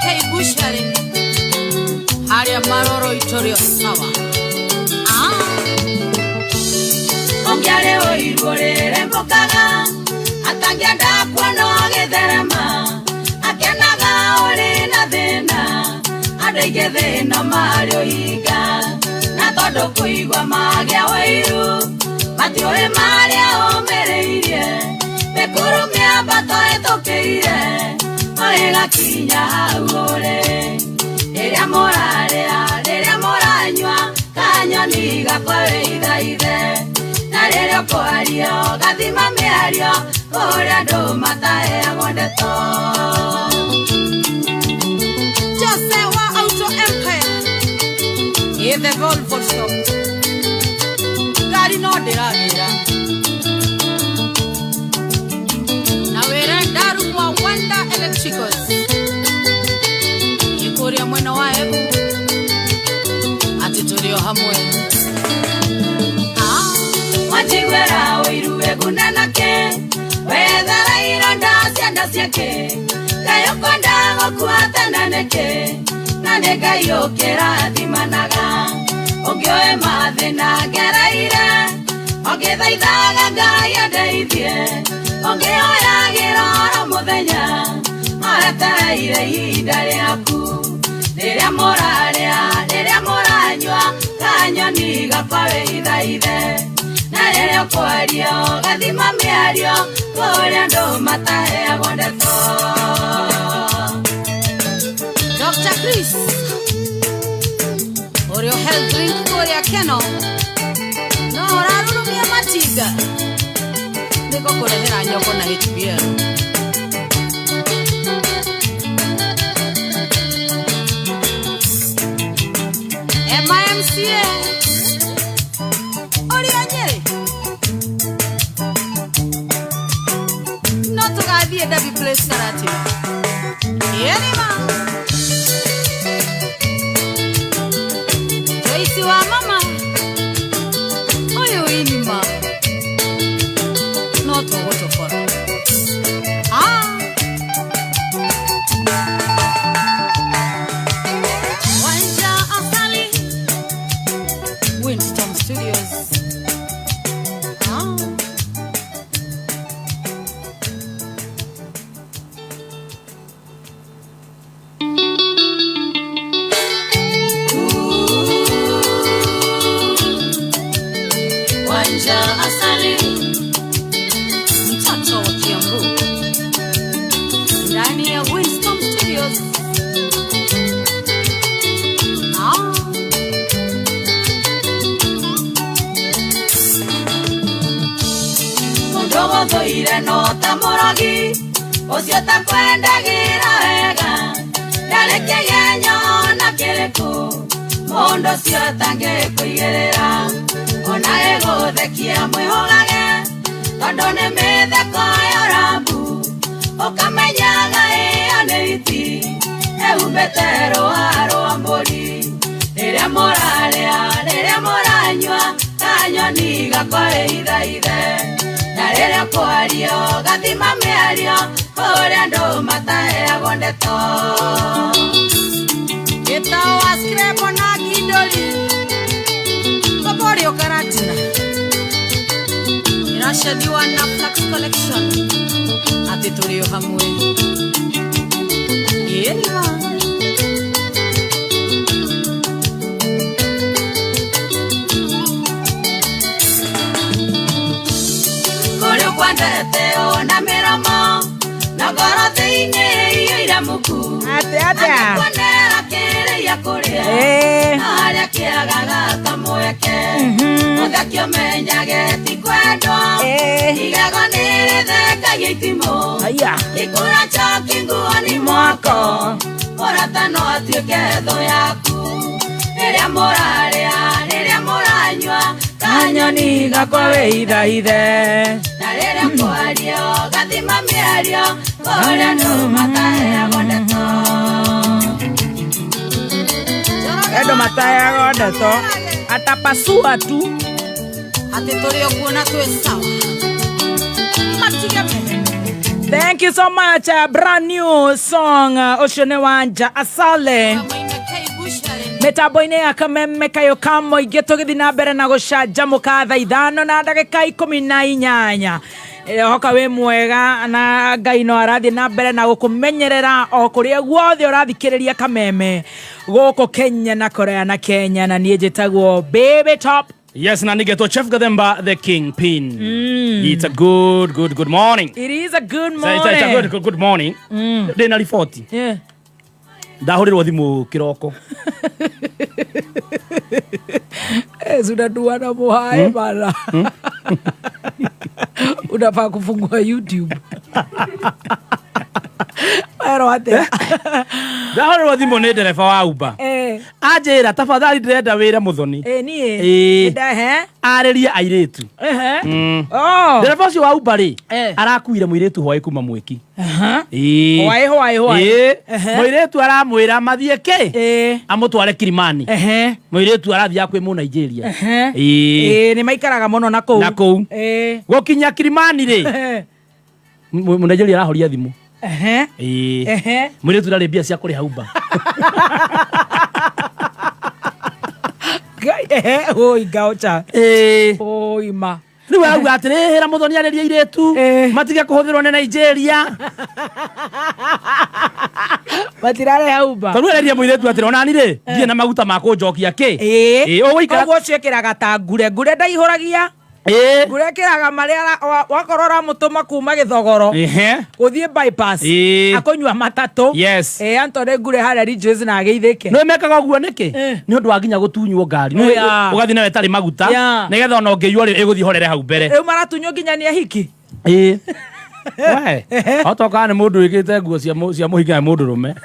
AK Bushari harĩa maroro itorio sawa. Ah. Ũngĩarĩ ũiru ũrĩrĩmbũkaga atangĩenda kuona ũgĩtherema akenaga ũrĩ na thĩna andũ aingĩ thĩna marĩ ũhinga na tondũ kũigua magĩa ũiru matiũĩ marĩa ũmĩrĩirie mĩkuru mĩambato ĩtũkĩire o ĩgakinya hau ũrĩ rĩrĩa mũrarĩa rĩrĩa mũranyua kanyoni gakwa wĩithaithe na rĩrĩa ũkwaria ũgathima mĩario kũrĩa andũ mataheagwo ndeto. Jose wa Auto Empire ĩ the Volvo shop ngari no ndĩragĩra na wĩre ndarumwa Wanda Electricals ĩ kũrĩa mwena wa Embu atĩ tũrĩ o hamwe. Ah. Wanjiguĩra ũiru wĩgune nakĩ wethara ironda ciana ciake Ngai ũkwenda gũkua tene nĩkĩ na nĩ Ngai ũkĩrathimanaga ũngĩũĩ mathĩna ngereire ũngĩthaithaga Ngai andeithie ũngĩhoyagĩra oro mũthenya oetereire ihinda rĩaku rĩrĩa mũrarĩa rĩrĩa mũranyua kanyoni gakwa wĩithaithe na rĩrĩa ũkwaria ũgathima mĩario kũrĩa andũ mataheagwo ndeto. Dr. Chris ũrĩa health drink kũrĩa Keno no ũrarurumia matinga nĩngũkũrehera nyongo na HBL. MIMCA ũrĩa Nyĩrĩ no tũgathiĩ Derby Place Karatina ĩnima Joyce wa mama ũyũ inima no tũgũtũkora. Ah. Wanja Asali Winston Studios. Ah. Wanja Asali mtoto wa Kiambu ndani ya Winston Studios. Ah. Mũndũ gũthũire no ta mũrogi ũcio takwendagĩra wega ndarĩ kĩgenyo ona kĩrĩkũ mũndũ ũcio atangĩkũigĩrĩra ona ĩgũthekia mwĩhũgage tondũ nĩ mĩtheko ya ũrambu ũkamenyaga ĩyo nĩ iti ĩhumbĩte rũa rwa mbũri rĩrĩa mũrarĩa rĩrĩa mũranyua kanyoni gakwa wĩithaithe na rĩrĩa ũkwaria ũgathima mĩario kũrĩa andũ mataheagwo ndeto. Gĩtao wa Screbo na Kindoli Koborio Karatina iracethiwa na Flax Collection atĩ tũrĩ o hamwe ĩnima. Kũrĩ ũkwendete ona mĩromo na ngoro thĩinĩ iyũire muku Atĩa atĩa? Angĩkuonera kĩrĩa kũrĩa harĩa kĩagaga ta mweke mũthaki ũmenyage ti kwendwo igego nĩ rĩthekagia itimũ Haya. ikura choki nguo ni mwako mũrata no atuĩke thũ yaku rĩrĩa mũrarĩa rĩrĩa mũranyua Kanyoni gakwa wĩithaithe na rĩrĩa kwaria ũgathima mĩario kũrĩa andũ mataheagwo ndeto. Andũ mataheagwo ndeto atapasua tu. Atĩ tũrĩ o kuo na twĩ sawa matige mehe. Thank you so much. Brand new song ucio nĩ Wanja Asale. Mĩtambo-inĩ ya Kameme kayo ka mũingĩ, tũgĩthiĩ na mbere na gũcanjamũka thaa 5:18. Hoka wĩ mwega na Ngai no arathiĩ na mbere na gũkũmenyerera o kũrĩa guothe ũrathikĩrĩria Kameme gũkũ Kenya na Korea na Kenya, na niĩ njĩtagwo Baby Top. Yes, na nigetwo Chef Gathemba the Kingpin. It's a good, good, good morning. It is a good It's a, it's a morning. good, good, good morning. Ndĩ na riboti. Ndahũrĩrwo thimũ kĩroko. Unadua na muhae bana. Unafaa kufungua YouTube. Ero atia? Ndahũrĩrwo thimũ nĩ ndereba wa Uber. Anjĩra tafadhali ndĩrenda wĩra mũthoni. Niĩ. Ndahe. Arĩrie airĩtu. Oh. Ndereba ũcio wa Uber rĩ, arakuire mũirĩtu hwaĩ kuma mwĩki. Ĩĩ. Hwaĩ, hwaĩ, hwaĩ. Ĩĩ. Mũirĩtu aramwĩra mathiĩ kĩ? Amũtware Kilimani. Mũirĩtu arathiaga kwĩ mũ Nigeria. Ĩĩ. Ĩĩ, nĩ maikaraga mũno na kũu. Na kũu. Gũkinya Kilimani rĩ, mũ Nigeria arahoria thimũ. Ĩĩ. Mũirĩtu ndarĩ mbia cia kũrĩha Uber. Ngai, oi gaucha. Ĩĩ. Oi ma. Rĩu arauga atĩrĩ, hĩra mũthoni arĩrie airĩtu matige kũhũthĩrwo nĩ Nigeria. Matirareha Uber. Tondũ ererie mũirĩtu atĩrĩ, onani rĩ, ndirĩ na maguta ma kũnjokia kĩ. Ĩĩ. Ĩĩ, ũgũikara. Koguo ũcio ĩkĩraga ta ngure. Ngure ndaihũragia. Ngure ĩkĩraga marĩa wakorwo ũramũtũma kuma Gĩthogoro gũthiĩ bypass. Akũnyua matatũ. Yes. Antone ngure harĩa Ridgeways na ageithĩke. Nĩ mekaga ũguo nĩkĩ? Nĩ ũndũ wa nginya gũtunywo ngari. Nĩ ũgathiĩ nayo ĩtarĩ maguta nĩgetha ona ũngĩiywo rĩ, ĩgũthiĩ horere hau mbere. Rĩu maratunywo nginya nĩ ahiki. Ĩĩ. We, otokaga nĩ mũndũ wĩkĩrĩte nguo cia mũhiki na mũndũ rũme.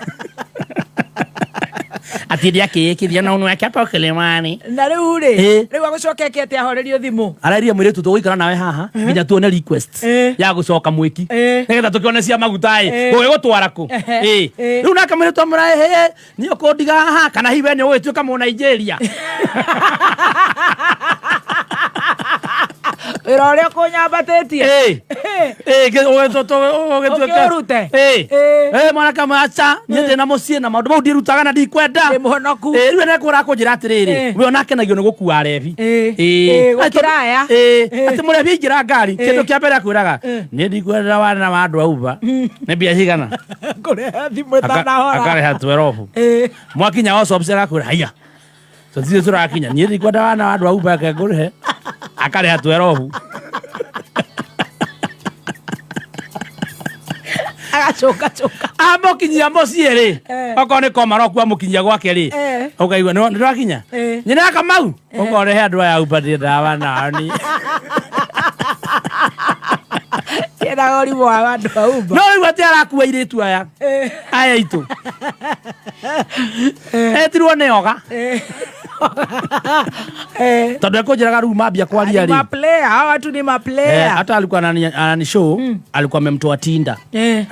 Ati ndĩ akĩĩkithia na ũnũ ake Kilimani. Na rĩu rĩ, rĩu agũcoka eke atĩa ahorerio thimũ? Arairie mũirĩtu tũgũikara nawe haha nginya tuone request ya gũcoka mwĩki nĩgetha tũkĩone cia maguta ĩ gũgĩgũtwara kũ. Ĩĩ. Rĩu nake mũirĩtu amũra, ĩhĩ, nĩ ũkũndiga haha kana hihi we nĩ ũgũgĩtuĩka mũ Nigeria. Wĩra ũrĩa ũkũnyambatĩtie. Ĩĩ. Ĩĩ, ũgĩtuĩka. Ũkĩũrute. Ĩĩ. Ĩĩ, mwanake amwe aca, niĩ ndĩ na mũciĩ na maũndũ mau ndirutaga na ndikwenda. Ndĩ mũhonoku. Ĩĩ, rĩu ene kũnjĩra atĩrĩrĩ, we ona akenagio nĩ gũkua arebi. Ĩĩ. Ĩĩ. Ĩĩ, gũkĩra aya. Ĩĩ, atĩ mũrebi aingĩra ngari, kĩndũ kĩa mbere akwĩraga, niĩ ndikwenda wana wa andũ a Uber. Nĩ mbia cigana? Kũrehe thimũ ĩtanahora. Akarĩha 12. Mwakinya o shops agakwĩra, haiya. Tũtirĩ tũrakinya. Niĩ ndikwenda wana wa andũ a Uber, reke ngũrĩhe. Akarĩha 12. Agacoka coka. Amũkinyia mũciĩ rĩ, okorwo nĩ koma roku amũkinyia gwake rĩ, ũkaigua nĩ ndwakinya. Nyina Kamau, ũkorehe andũ aya Uber ndiendaga wana ni. Ndiendaga ũrimũ wa andũ a Uber. No rĩu atĩ arakua airĩtu aya. Aya aitũ. Etirwo nĩ oga. Tondũ ekũnjĩraga rĩu mambia kwaria Ni rĩ. maplayer, hawa watu ni maplayer. Hata alikuwa anani show, alikuwa amemtoa Tinder.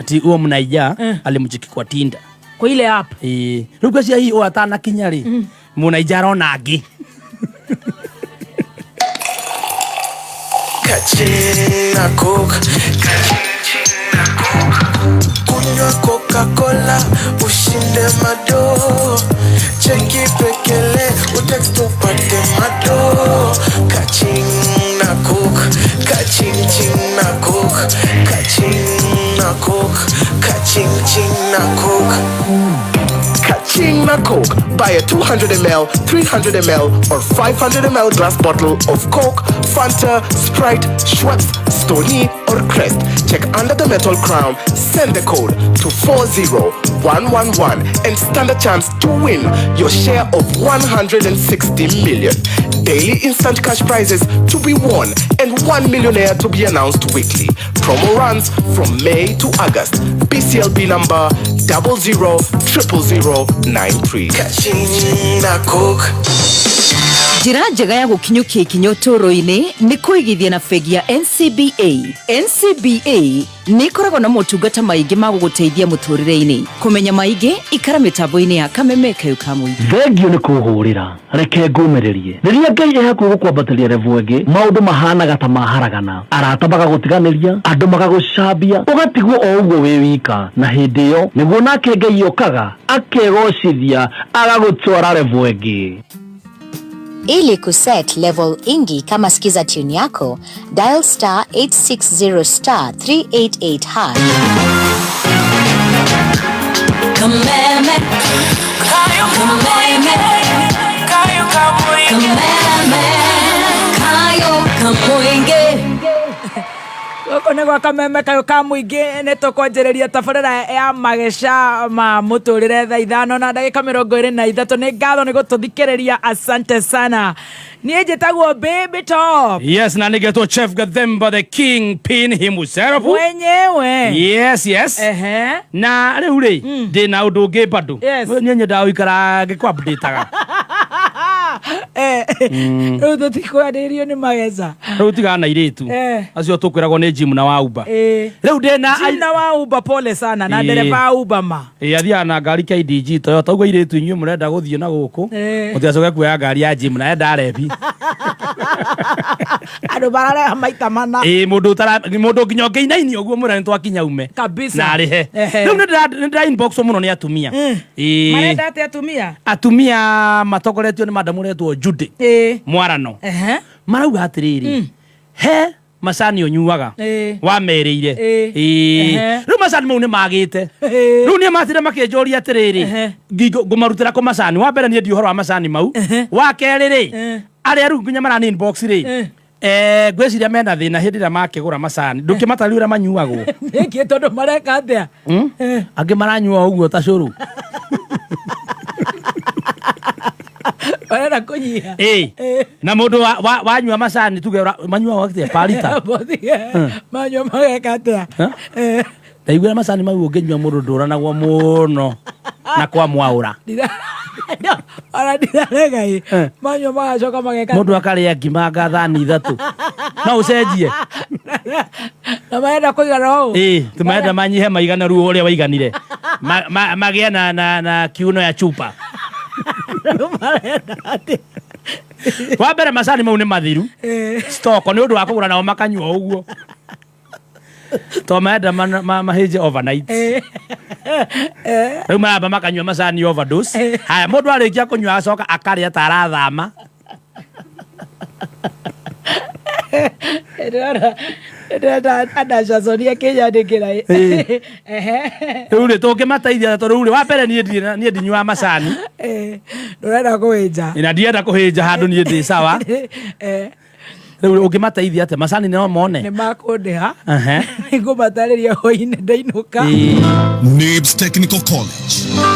Ati huo mnaija alimchiki kwa Tinder. Kwa ile app. Ĩĩ. Rĩu ngwĩciria hihi ũyũ atanakinya rĩ, mũnaija arona angĩ. Kachina Coke, kunywa Coca-Cola, ushinde mado, cheki pekele, utext upate mado. Kachina Coke, kaching ching na Coke, kaching na Coke, kaching ching na Coke. Kaching na Coke. Buy a 200 ml, 300 ml, or 500 ml glass bottle of Coke, Fanta, Sprite, Schweppes, Stoney, or Crest. Check under the metal crown, send the code to 40111 and stand a chance to win your share of 160 million. Daily instant cash prizes to be won and 1 millionaire to be announced weekly. Promo runs from May to August. BCLB number 00 000 93. Kaching na Coke. Njĩra njega ya gũkinyũkia ikinya ũtũũro-inĩ nĩ kũigithia na bengi ya NCBA. NCBA nĩ ĩkoragwo na motungata maingĩ ma gũgũteithia mũtũũrĩre-inĩ. Kũmenya maingĩ, ikara mĩtambo-inĩ ya Kameme Kayũ ka Mũingĩ. Thengio nĩ kũhũrĩra, reke ngũmĩrĩrie. Rĩrĩa Ngai e hakuhĩ gũkwambatĩria level ĩngĩ, maũndũ mahanaga ta maharagana, arata magagũtiganĩria, andũ magagũcambia, ũgatigwo o ũguo wĩ wika. Na hĩndĩ ĩyo nĩguo nake Ngai okaga akegocithia, agagũtwara level ĩngĩ. Ili kuset level ingi kama skiza tune yako, dial star 860 star 388 hash. Kameme, Kameme, Kameme, Kayo Kamuinge. Gũkũ nĩ gwa Kameme Kayũ ka Mũingĩ. Nĩ tũkwanjĩrĩria tabarĩra ya mageca ma mũtũrĩre thaa 5:23. Nĩ ngatho nĩ gũtũthikĩrĩria, asante sana. Niĩ njĩtagwo Baby Top. Yes, na nĩgetwo Chef Gathemba, the king pin himself. Mwenyewe. Yes. Na rĩu rĩ, ndĩna ũndũ ũngĩ bado. Niĩ nyendaga gũikara ngĩkũ-update-aga. Rĩu tũtikwanĩrio nĩ mageca. Rĩu tigana na irĩtu acio tũkwĩragwo nĩ Jim na wa Uber. Rĩu ndĩna Jim na wa Uber, pole sana na ndereba wa Uber ma. Ĩ, athiaga na ngari KDG Toyota. Ũguo irĩtu inyuĩ mũrenda gũthiĩ na gũkũ, mũtigacoke kuoya ngari ya Jim na enda rebi. Andũ marareha maita mana. Ĩ, mũndũ ũtara mũndũ nginya ũngĩinainio ũguo mũrĩa nĩ twakinya ume Kabisa. na arĩhe. Rĩu nĩ ndĩra inbox mũno nĩ atumia. Marenda atĩa atumia? Atumia matongoretio nĩ madamu ũretwo Judy Mwarano. Marauga atĩrĩrĩ, he macani ũnyuaga wamerĩire. Rĩu macani mau nĩ magĩte. Rĩu niĩ matire makĩnjũria atĩrĩrĩ, ngũmarutĩra kũ macani? Wa mbere, niĩ ndi ũhoro wa macani mau. Wa kerĩ rĩ, arĩa rĩu nginya marani inbox rĩ, ngwĩciria mena thĩna hĩndĩ ĩrĩa makĩgũra macani. Ndũkĩmatarĩria ũrĩa manyuagwo. Nĩkĩ? Tondũ mareka atĩa? Angĩ maranyua ũguo ta cũrũ. Marenda kũnyiha. Ĩ, na mũndũ wanyua macani, tuge manyuagwo atĩa, parita? Bothige, manyua mageka atĩa? Ndaiguĩra macani mau ũngĩnyua mũndũ ndũranagwo mũno na kwa mwaũra. Ona ndirarega ĩ, manyua magacoka mageka? Mũndũ akarĩa ngima nga thani 3, no ũcenjie. Na marenda kũigana ũũ. Ĩ, tumarenda manyihe maigana ruo ũrĩa waiganire. Magĩe na kiuno ya chupa. Marenda atĩa? Wa mbere, macani mau nĩ mathiru stock nĩ ũndũ wa kũgũra nao makanyua ũguo to marenda mahĩnje overnight. Rĩu maramba makanyua macani overdose. Haya, mũndũ arĩkia kũnyua acoka akarĩa ta arathama. Ndĩrona andacacoria kĩnyandĩkĩra. Rĩu rĩ, tũngĩmateithia? Tondũ rĩu rĩ, wa mbere, niĩ niĩ ndinyuaga macani. Ndũrenda kũhĩnja. Na ndienda kũhĩnja handũ, niĩ ndĩ sawa. Rĩu ũngĩmateithia atĩa? Macani no mone. Nĩ makũndĩha. Nĩngũmatarĩria hwainĩ ndainũka. NIBS Technical College.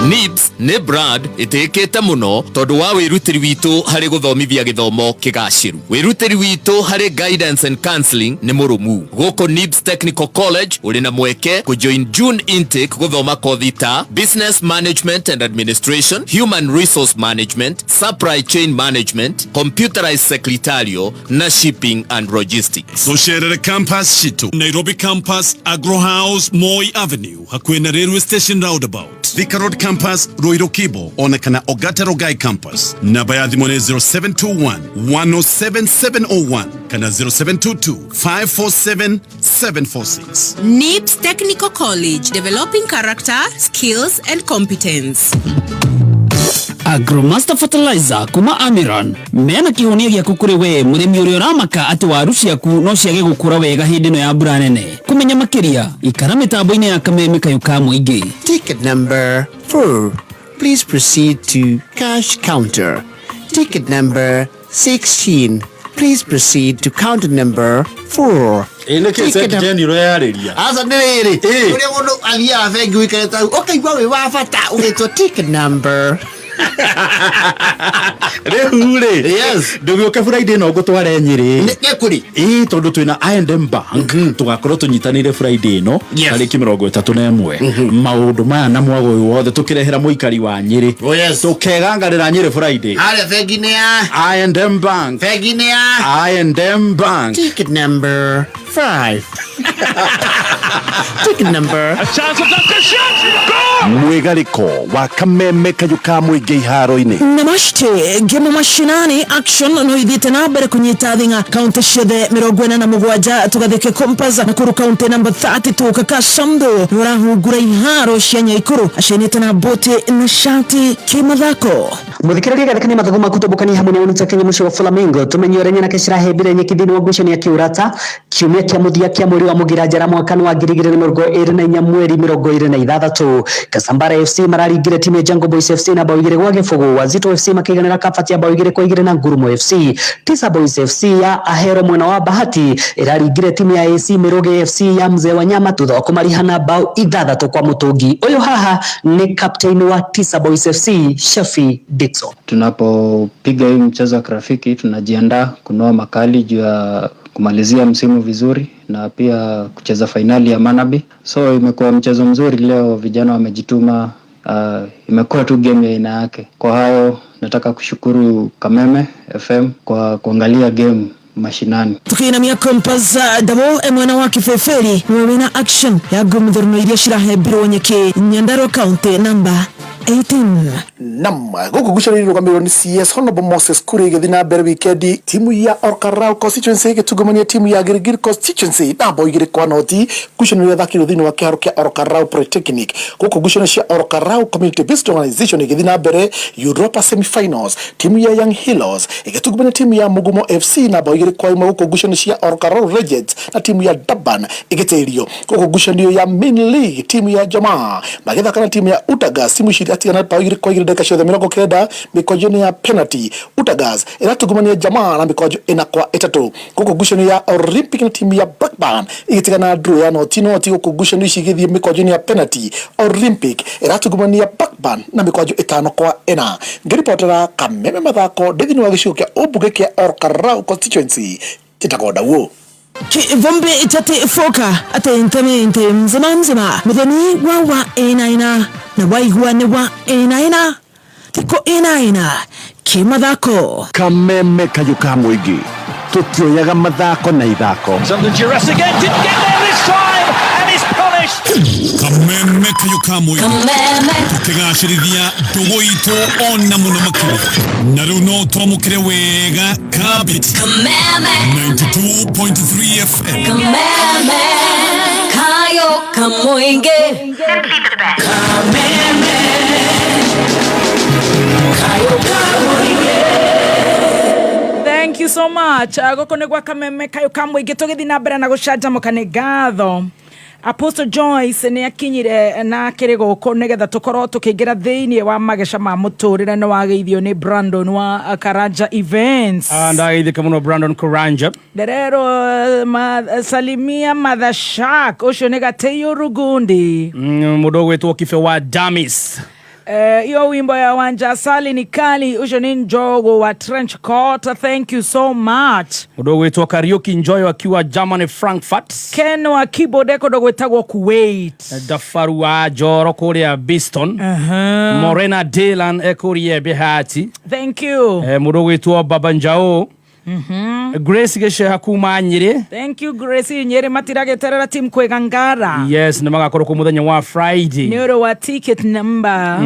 NIBS nĩ brand ĩtĩkĩte mũno tondũ wa wĩrutĩri witũ harĩ gũthomithia gĩthomo kĩgacĩru. Wĩrutĩri witũ harĩ guidance and counseling nĩ mũrũmu. Gũkũ NIBS Technical College ũrĩ na mweke kũjoin June intake gũthoma kothi ta Business Management and Administration, Human Resource Management, Supply Chain Management, Computerized Secretarial na Shipping and Logistics. Tucerere campus citu: Nairobi Campus, Agro House, Moi Avenue, hakuhĩ na Railway Station roundabout; Thika Road Campus, Ruiru Kibo, ona kana Ogata Rongai Campus. Namba ya thimũ nĩ 0721 107 701 kana 0722 547 746. NIBS Technical College, developing character, skills and competence. Agromaster Fertilizer kuma Amiron meana kĩhonia gĩaku kũrĩ we mũrĩmi ũrĩa ũramaka atĩ waru ciaku no ciage gũkũra wega hĩndĩ ĩno ya mbura nene. Kũmenya makĩria, ikara mĩtambo-inĩ ya Kameme Kayũ ka Mũingĩ. Ticket number 4. Please proceed to cash counter. Ticket number 16. Please proceed to counter number 4. Ĩ, nĩkĩ Jeni ũreyarĩria? Aca, nĩ rĩrĩ, ũrĩa mũndũ athiaga bengi ũikarĩte hau ũkaigua wĩ wa bata ũgĩtwo ticket number. Rĩu rĩ, ndũgĩũke Friday ĩno ngũtware Nyĩrĩ. Nĩ kũrĩ? Ĩĩ, tondũ twĩna I&M Bank, tũgakorwo tũnyitanĩire Friday ĩno tarĩki 31. Maũndũ maya na mwago ũyũ wothe tũkĩrehera mũikari wa Nyĩrĩ. Oh, yes. Tũkegangarĩra Nyĩrĩ Friday. Harĩa bengi-inĩ ya I&M Bank. Bengi-inĩ ya I&M Bank. Ticket number 5. Ticket number. Mwĩgarĩko wa kameme kayũ ka mũingĩ iharo-inĩ. Namaste ngemo mashinani action no ithiĩte na mbere kũnyita thing'a kaunti ciothe 47, tũgathĩke Compass Nakuru kaunti namba 32. Kaka Samdo nĩũrahungura iharo cia Nyaikũrũ acenete na boti na shati kĩmathako. Muthikiriria gathekania mathagu maku tũmbũkanie hamwe na Unita Kenya mũciĩ wa Flamingo tumenye ũrĩa nyanake cirahĩmbĩria nyeki thĩinĩ wa ngucanio ya kĩũrata kiumia kĩa mũthia kĩa mweri wa Mũgira njara mwaka wa 2024 mweri 26. Kasambara FC mararingire timu ya Jungle Boys FC na bao 2-0. Wazito FC makĩiganĩra kabati ya bao 2-2 na Ngurumo FC. Tisa Boys FC ya Ahero mwena wa Bahati ĩraringire timu ya AC Miruge FC ya Mzee wa Nyama thutha wa kũmarihana bao 6 kwa mũtũngi. Ũyũ haha nĩ captain wa Tisa Boys FC Shafi Dixon. Tunapopiga hii mchezo wa kirafiki tunajiandaa kunoa makali juu ya kumalizia msimu vizuri na pia kucheza fainali ya Manabi. So imekuwa mchezo mzuri leo, vijana wamejituma. Imekuwa tu game ya aina yake. Kwa hayo nataka kushukuru Kameme FM kwa kuangalia game mashinani. Tukiinamia Compass dabo mwena wa kibeberi niwe wina action ya ngũmithũrano iria cirahembirwo nyeki Nyandarua county namba 18. Nam gũkũ ngucanio irũgamĩrĩrwo nĩ CS Honorable Moses Kuria igĩthiĩ na mbere wikendi, timu ya Olkalau constituency ĩgĩtungumania timu ya Gilgil constituency na bao 2-0. Ngucanio iria ithakĩirwo thĩinĩ wa kĩharo kĩa Olkalau Polytechnic. Gũkũ ngucanio cia Olkalau Community Based Organization igĩthiĩ na mbere Europa semifinals, timu ya Young Heroes ĩgĩtungumania timu ya Mugumo FC na bao 2-1. Gũkũ ngucanio cia Olkalau Legends na timu ya Durban ĩgĩtĩrio. Gũkũ ngucanio ya Main League, timu ya Jamaa magĩthaka na timu ya Utagas, timu ici iratigana bao 2-2 ndagĩka ciothe 90 mĩkwanjo-inĩ ya penalty. Utagas ĩratungumania Jamaa na mĩkwanjo 4-3. Gũkũ ngucanio ya Olympic na timu ya Blackburn ĩgĩtigana draw ya 0-0. Gũkũ ngucanio ici igĩthiĩ mĩkwanjo-inĩ ya penalty, Olympic ĩratungumania Blackburn na mĩkwanjo 5-4. Ngĩribotera Kameme mathako ndĩ thĩinĩ wa gĩcigo kĩa ũmbunge kĩa Olkalau constituency, njĩtagwo Ndauũ. Kivumbi chati foka atentamente mzima mzima muthoni wa ĩnaina na waigua nĩ wa ĩnaina thikũ ĩnaina kĩmathako. Kameme kayũ ka mũingĩ tũtioyaga mathako na ithako. Kameme kayũ ka mũingĩ tũkĩgacĩrithia ndũgũ itũ ona mũno makĩria, na rĩu no twamũkĩre wega kabiti 92.3 FM. Kameme kayo kamoinge. Kameme kayo kamoinge. Thank you so much. Gũkũ nĩ gwa Kameme kayũ ka mũingĩ tũgĩthiĩ na mbere na gũcanjamũka nĩ ngatho. Apostle Joyce nĩ akinyire na akĩrĩ gũkũ nĩgetha tũkorwo tũkĩingĩra thĩinĩ wa mageca ma mũtũrĩre. Nĩ wageithio nĩ Brandon wa Karanja Events. Ndageithĩka mũno Brandon Karanja. Nderero salimia Mother Shark ũcio nĩ Gatĩiyũ Rugundi. Mũndũ ũgwĩtwo Kibe wa Damis. Hiyo wimbo ya Wanja Sali ni kali, ucio ni Njogo wa Trench Court. Thank you so much. Mũndũ ũgwĩtwo Kariuki Njoyo akiwa Germany Frankfurt. Ken wa keyboard kũndũ gwĩtagwo Kuwait. Dafaru wa Njoro kũrĩa Biston. Morena Dylan ekũrĩa Bihati. Thank you. Mũndũ ũgwĩtwo Baba Njao. Grace Gĩceha kuma Nyĩrĩ. Thank you Grace. Nyĩrĩ matiragĩterera team kwĩgangara. Yes, nĩ magakorwo kũ mũthenya wa Friday. Nĩ ũndũ wa ticket number.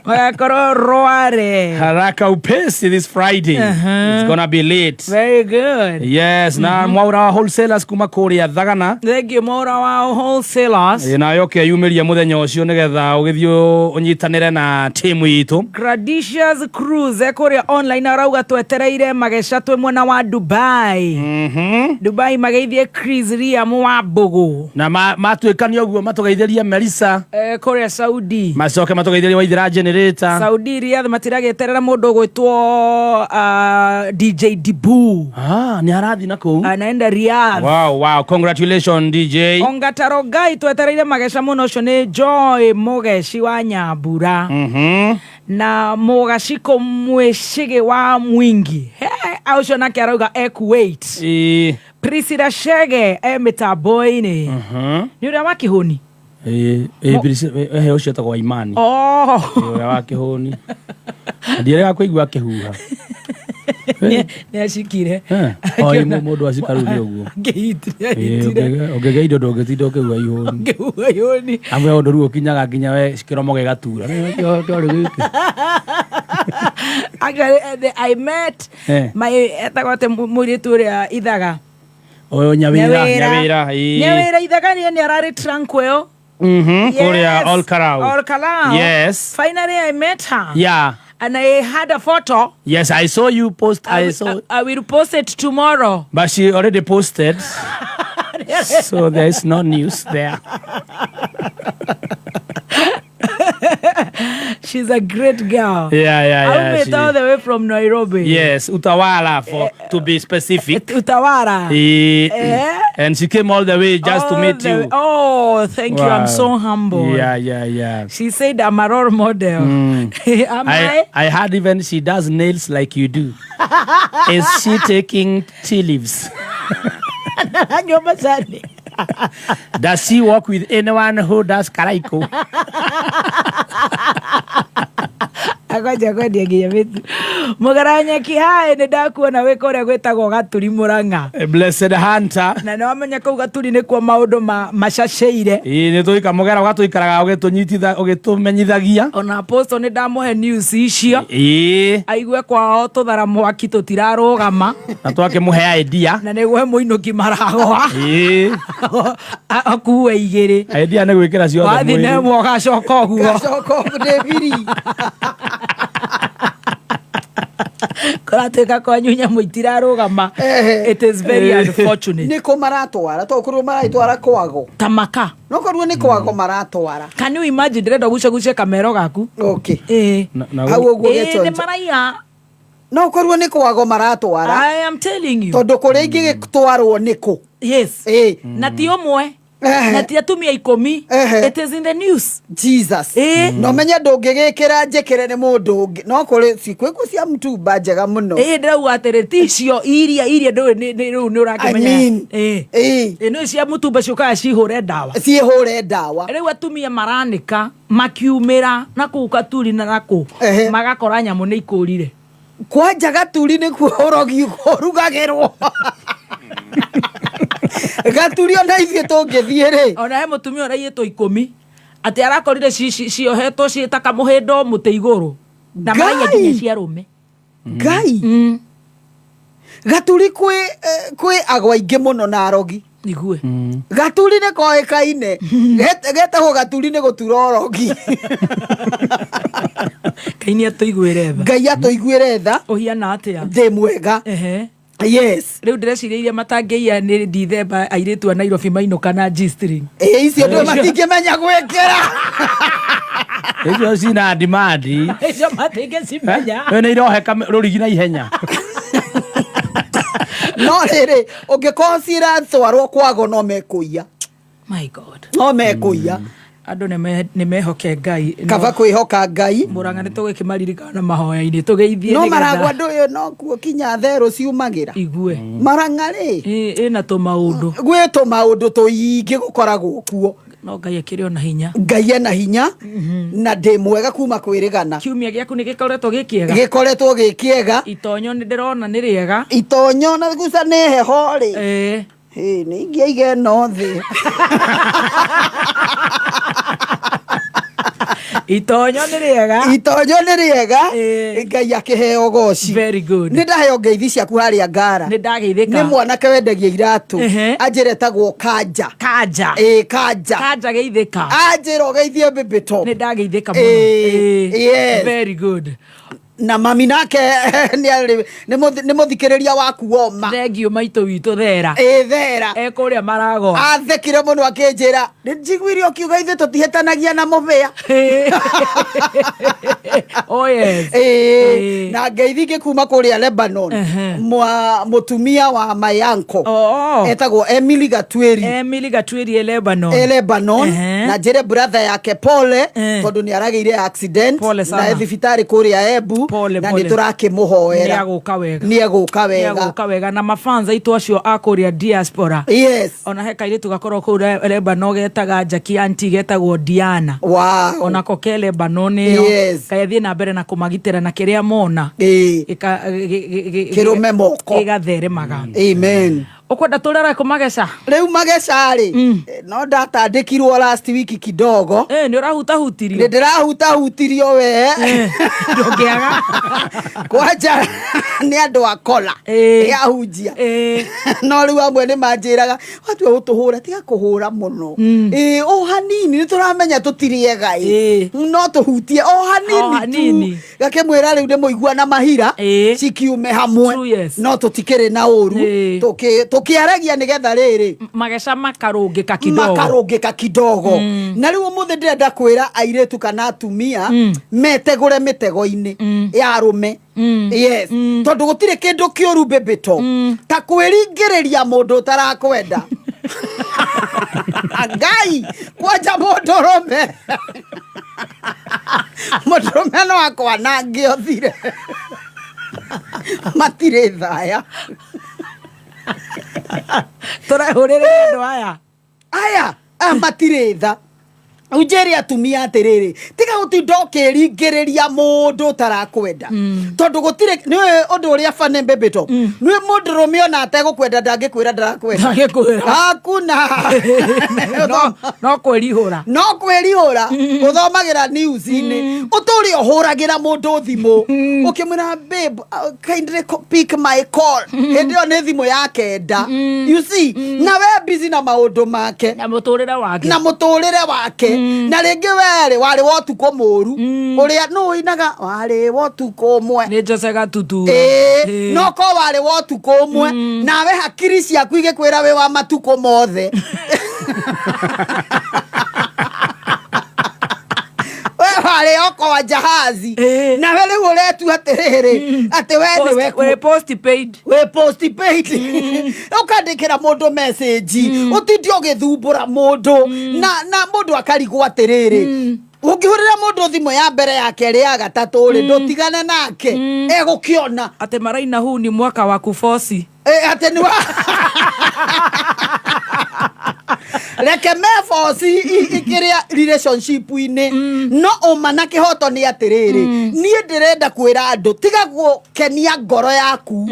Magakorwo Rware. Haraka upesi this Friday. It's gonna be late. Very good. Yes, na mwaura wa wholesalers kuma kũrĩa Thagana. Thank you mwaura wa wholesalers. Nayo keyumĩria mũthenya ũcio nĩgetha ũgĩthiĩ ũnyitanĩre na timu itũ. Gradicious Cruise kũrĩa online arauga twetereire mageca twĩ mwena wa Dubai. Dubai mageithie Chris Liam wa Mbugu. Na matuĩkania ũguo matũgeithĩrie Melissa kũrĩa Saudi. Macoke matũgeithĩrie Waithera generator. Saudi Riyadh matiragĩeterera mũndũ ũgwĩtwo DJ Dibu. Ah, nĩ arathiĩ na kũu. Anaenda Riyadh. Wow, congratulations DJ. Ongataro Ngai twetereire mageca mũno ũcio nĩ Joy Mũgeci wa Nyambura. Na Mũgacikũ Mwĩcĩgĩ wa Mwingi. He, ũcio nake arauga e Kuwait. Priscilla Chege e mĩtambo-inĩ. Nĩ ũrĩa wa kĩhũni. Ĩĩ, ĩĩ, Priscilla, ehe ũcio etagwo Imani. Oh. Ĩĩ, ũrĩa wa kĩhũni. Ndiĩrĩga kũigua akĩhuha. Nĩ acikire. Oi mũndũ acika rĩu nĩ ũguo. Angĩhitire, Ĩĩ, ahitire. ũngĩgĩa indo ndũngĩtinda ũkĩgua ihũni. Ngĩhuha ihũni. Amwe ũndũ rĩu ũkinyaga nginya we kĩromo gĩgatura. Nĩ kĩo kĩarĩ gĩkĩ. Actually, I met my etagwo atĩ mũirĩtu ũrĩa ithaga. Ũyũ Nyawĩra, Nyawĩra, ĩĩ. Nyawĩra ithaga nĩ nĩ ararĩ tranquil. Kũrĩa Ol Kalou. Ol Kalou. Yes. Finally I met her. Yeah. And I had a photo. Yes, I saw you post. I saw. I will post it tomorrow. But she already posted. So there is no news there. She's a great girl. Yeah. I met all the way from Nairobi. Yes, Utawala, for to be specific. Utawala. And she came all the way just to All meet the you. way- Oh, thank you. I'm Wow. so humble. Yeah. She said I'm a role model. Am I? I heard even she does nails like you do. Is she taking tea leaves? Anyua macani. Does she work with anyone who does karaiko? Akwanja kwendia nginya mĩtu. Mũgaranyeki haĩ nĩ ndakuona wĩ kũrĩa gwĩtagwo Gaturi Mũrang'a. Blessed Hunter. Na nĩ wamenya kũu Gaturi nĩkuo maũndũ macacĩire. Ĩĩ nĩ tũika mũgera ũgatũikaraga ũgĩtũnyititha ũgĩtũmenyithagia. Ona Apostle nĩ ndamũhe news icio. Ĩĩ. Aigue kwao tũthara mwaki tũtirarũgama. Na twakĩmũhe idea. Na nĩguo he mũinũki maragwa. Ĩĩ. Akue igĩrĩ. Idea nĩ gwĩkĩra ciothe Wathiĩ mwĩrĩ. na ĩmwe ũgacoka ũguo. Ngacoka ũguo ndĩ biri. Kũratuĩka kwanyu nyamũ itirarũgama. It is very unfortunate. Nĩ kũ maratwara to korwo maraitwara kwago. Tamaka. No korwo nĩ kwago maratwara. Can you imagine ndĩrenda ũgucagucie kamero gaku? Okay. Ĩĩ. Hau ũguo Ĩĩ, gĩconjo. nĩ maraiya. No korwo nĩ kwago maratwara. I am telling you. Tondũ kũrĩa ingĩgĩtwarwo nĩ kũ? Yes. Ĩĩ. Na ti ũmwe. Na ti atumia 10. It is in the news. Jesus. Ĩĩ. No menye ndũngĩgĩkĩra njĩkĩre nĩ mũndũ ũngĩ. No kũrĩ cikwĩkuo cia mtumba njega mũno. Ĩĩ ndĩrauga atĩrĩ ti icio iria iria ndũĩ rĩu nĩ ũrakĩmenya. I mean, Ĩĩ. Ĩĩ. Nĩ cia mũtumba ciũkaga cihũre ndawa. Ciĩhũre ndawa. Rĩu atumia maranĩka makiumĩra na kũu Katuri na nakũ magakora nyamũ nĩ ikũrire. Kwanja Gaturi nĩkuo ũrogi ũrugagĩrwo. Gaturi ona ithuĩ tũngĩthiĩ rĩ. Ona he mũtumia ũraiyĩtwo 10 atĩ arakorire ciohetwo ciĩ ta kamũhĩndo mũtĩ igũrũ na maraiya nginya cia arũme. Ngai. Gaturi kwĩ agwa aingĩ mũno na arogi. Igue. Gaturi nĩ koĩkaine. Getagwo Gaturi nĩ gũtura ũrogi. Ngai nĩ atũiguĩre tha. Ngai atũiguĩre tha. Ũhiana atĩa? Ndĩ mwega. Yes. Rĩu ndĩreciria iria matangĩiya nĩ Dithemba airĩtu a Nairobi mainũka na G-string. Ĩĩ icio ndũ matingĩmenya gwĩkĩra. Icio cina demand. Icio matingĩcimenya. Ĩyo nĩ iroheka rũrigi na ihenya. No rĩrĩ ũngĩkorwo ciratwarwo kwago no mekũiya. My God. No mekũiya. Andũ nĩ mehoke Ngai. Kaba kwĩhoka Ngai. Mũrang'a nĩ tũgĩkĩmaririkana mahoya-inĩ tũgeithie No nĩgetha- maragwa andũ ũyũ no kuo kinya therũ ciumagĩra. Igue. Marang'a rĩ. Ĩna tũmaũndũ. Gwĩ tũmaũndũ tũingĩ gũkoragwo kuo. No Ngai akĩrĩ ona hinya. Ngai ena hinya na ndĩ mwega kuma kwĩrĩgana. Kiumia gĩaku nĩ gĩkoretwo gĩ kĩega? Gĩkoretwo gĩ kĩega. Itonyo nĩ ndĩrona nĩ rĩega. Itonyo na guca nĩ heho rĩ. Ĩĩ. Ĩĩ nĩ ingĩaiga ĩno thĩ. Itonyo nĩ rĩega. Itonyo nĩ rĩega. Ngai akĩheo goci. Very good. Nĩ ndaheo ngeithi ciaku harĩa Ngara. Nĩ ndageithĩka. Nĩ mwanake wendagia iratũ. Anjĩra etagwo Kanja. Kanja. Ĩĩ Kanja. Kanja geithĩka. Anjĩra ũgeithie Baby Top. Nĩ ndageithĩka mũno. Ĩĩ. Yes. Very good. Na mami nake nĩ mũthikĩrĩria waku woma. Thengiũ maitũ witũ Thera. Ĩ Thera. E kũrĩa Maragwa. Athekire mũno akĩnjĩra, nĩ njiguire ũkiuga ithuĩ tũtihĩtanagia na mũbĩa. Oh yes. Ĩĩ, na ngeithi ingĩ kuma kũrĩa Lebanon. Mwa mũtumia wa my uncle. Etagwo Emily Gatweri. Emily Gatweri e Lebanon. E Lebanon. Na njĩre brother yake pole tondũ nĩ aragĩire accident Pole sana. na e thibitarĩ kũrĩa Embu na Pole. nĩ tũrakĩmũhoera. Nĩagũka wega. Nĩegũka wega. Nĩegũka wega na mafans aitũ acio a kũrĩa diaspora. Yes. Ona he kairĩtu gakorwo kũu Lebanon getaga Jackie auntie getagwo Diana. Wow. Onako ke Lebanon ĩyo. Yes. Kaethiĩ na mbere na kũmagitĩra na kĩrĩa mona. Kĩrũme moko. Gĩgatheremaga. Amen. Ũkwenda tũrere kũ mageca? Rĩu mageca rĩ, no ndatandĩkirwo last week kidogo. Nĩ ũrahutahutirio. Nĩ ndĩrahutahutirio we. Ndũngĩaga. Kwanja nĩ andũ a kola. Nĩ ahunjia. No rĩu amwe nĩ manjĩraga watua gũtũhũra tiga kũhũra mũno. Ĩ o hanini nĩ tũramenya tũtirĩ ega ĩ. No tũhutie o hanini hanini. tu. Gakĩmwĩra rĩu nĩ mũigua na mahira cikiume hamwe no tũtikĩrĩ na ũru tũkĩaragia nĩgetha rĩrĩ mageca makarũngĩka kidogo. Makarũngĩka kidogo. Na rĩu ũmũthĩ ndĩrenda kwĩra airĩtu kana atumia metegũre mĩtego-inĩ ya arũme. Yes, tondũ gũtirĩ kĩndũ kĩũru mbĩmbĩto ta kwĩringĩrĩria mũndũ ũtarakwenda. Ngai, kwanja mũndũrũme, mũndũrũme no akwanange ũthire, matirĩ thaya. Tũrehũrĩrĩria andũ aya. Aya aya matirĩ tha. Rĩu njĩre atumia atĩrĩrĩ, tiga gũtinda ũkĩringĩrĩria mũndũ ũtarakwenda, tondũ gũtirĩ nĩũĩ ũndũ ũrĩa bane mbĩmbĩto nĩ mũndũrũme ona ategũkwenda ndangĩkwĩra ndarakwenda. Ndangĩkwĩra. Hakuna. No kwĩrihũra. No kwĩrihũra. Ũthomagĩra news-inĩ ũtũre ũhũragĩra mũndũ thimũ ũkĩmwĩra, babe, kindly pick my call. Hĩndĩ ĩyo nĩ thimũ ya kenda, you see, na we busy na maũndũ make na mũtũrĩre wake na mũtũrĩre wake. Na rĩngĩ werĩ warĩ wa ũtukũ mũru ũrĩa nũ ũinaga warĩ wa ũtukũ ũmwe. Nĩ Jose Gatutura. Ĩĩ, no ko warĩ wa ũtukũ ũmwe nawe hakiri ciaku igĩkwĩra wĩ wa matukũ mothe. We warĩ okoa jahazi nawe rĩu ũretua atĩrĩrĩ atĩ we nĩwe Wĩ postpaid. Wĩ postpaid. Ũkandĩkĩra mũndũ message ũtinde ũgĩthumbũra mũndũ na mũndũ akarigwo atĩrĩrĩ, ũngĩhũrĩra mũndũ thimũ ya mbere ya kerĩ ya gatatũ rĩ, ndũtigane nake egũkĩona atĩ maraina huu ni mwaka wa kuboci. Atĩ nĩ wa reke meboci ikĩrĩa relationship-inĩ. No ũma na kĩhoto nĩ atĩrĩrĩ, niĩ ndĩrenda kwĩra andũ tiga gũkenia ngoro yaku,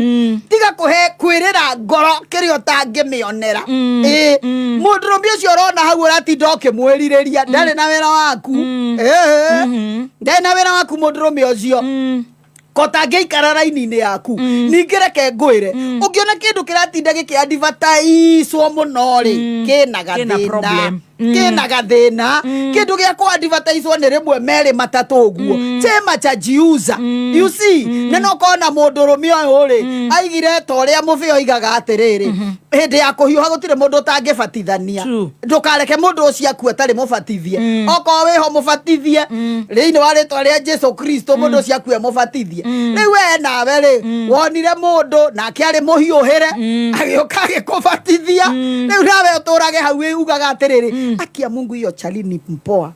tiga kũhe kwĩrĩra ngoro kĩrĩa ũtangĩmĩonera. Ĩ mũndũrũme ũcio ũrona hau ũratinda ũkĩmwĩrirĩria ndarĩ na wĩra waku. Ndarĩ na wĩra waku mũndũrũme ũcio kotangĩikara raini-inĩ yaku. Ningĩ reke ngwĩre, ũngĩona kĩndũ kĩratinda gĩkĩ-advertise-wo mũno rĩ, kĩna Kĩna gathĩna. Problem. Kĩna gathĩna. Kĩndũ gĩa kũ-advertise-wo nĩ rĩmwe merĩ matatũ ũguo, chema cha jiuza, you see. Na no kona mũndũrũme ũyũ rĩ aigire ta ũrĩa mũbĩa oigaga atĩrĩrĩ, hĩndĩ ya kũhiũha gũtirĩ mũndũ ũtangĩbatithania. Ndũkareke mũndũ ũcio akue atarĩ mũbatithie. Okorwo wĩho mũbatithie thĩinĩ wa rĩtwa rĩa Jesu Kristo, mũndũ ũcio akue mũbatithie. Rĩu we nawe rĩ wonire mũndũ nake arĩ mũhiũhĩre agĩũka agĩkũbatithia, rĩu nawe ũtũrage hau ugaga atĩrĩrĩ, akia Mungu hiyo chali ni mpoa,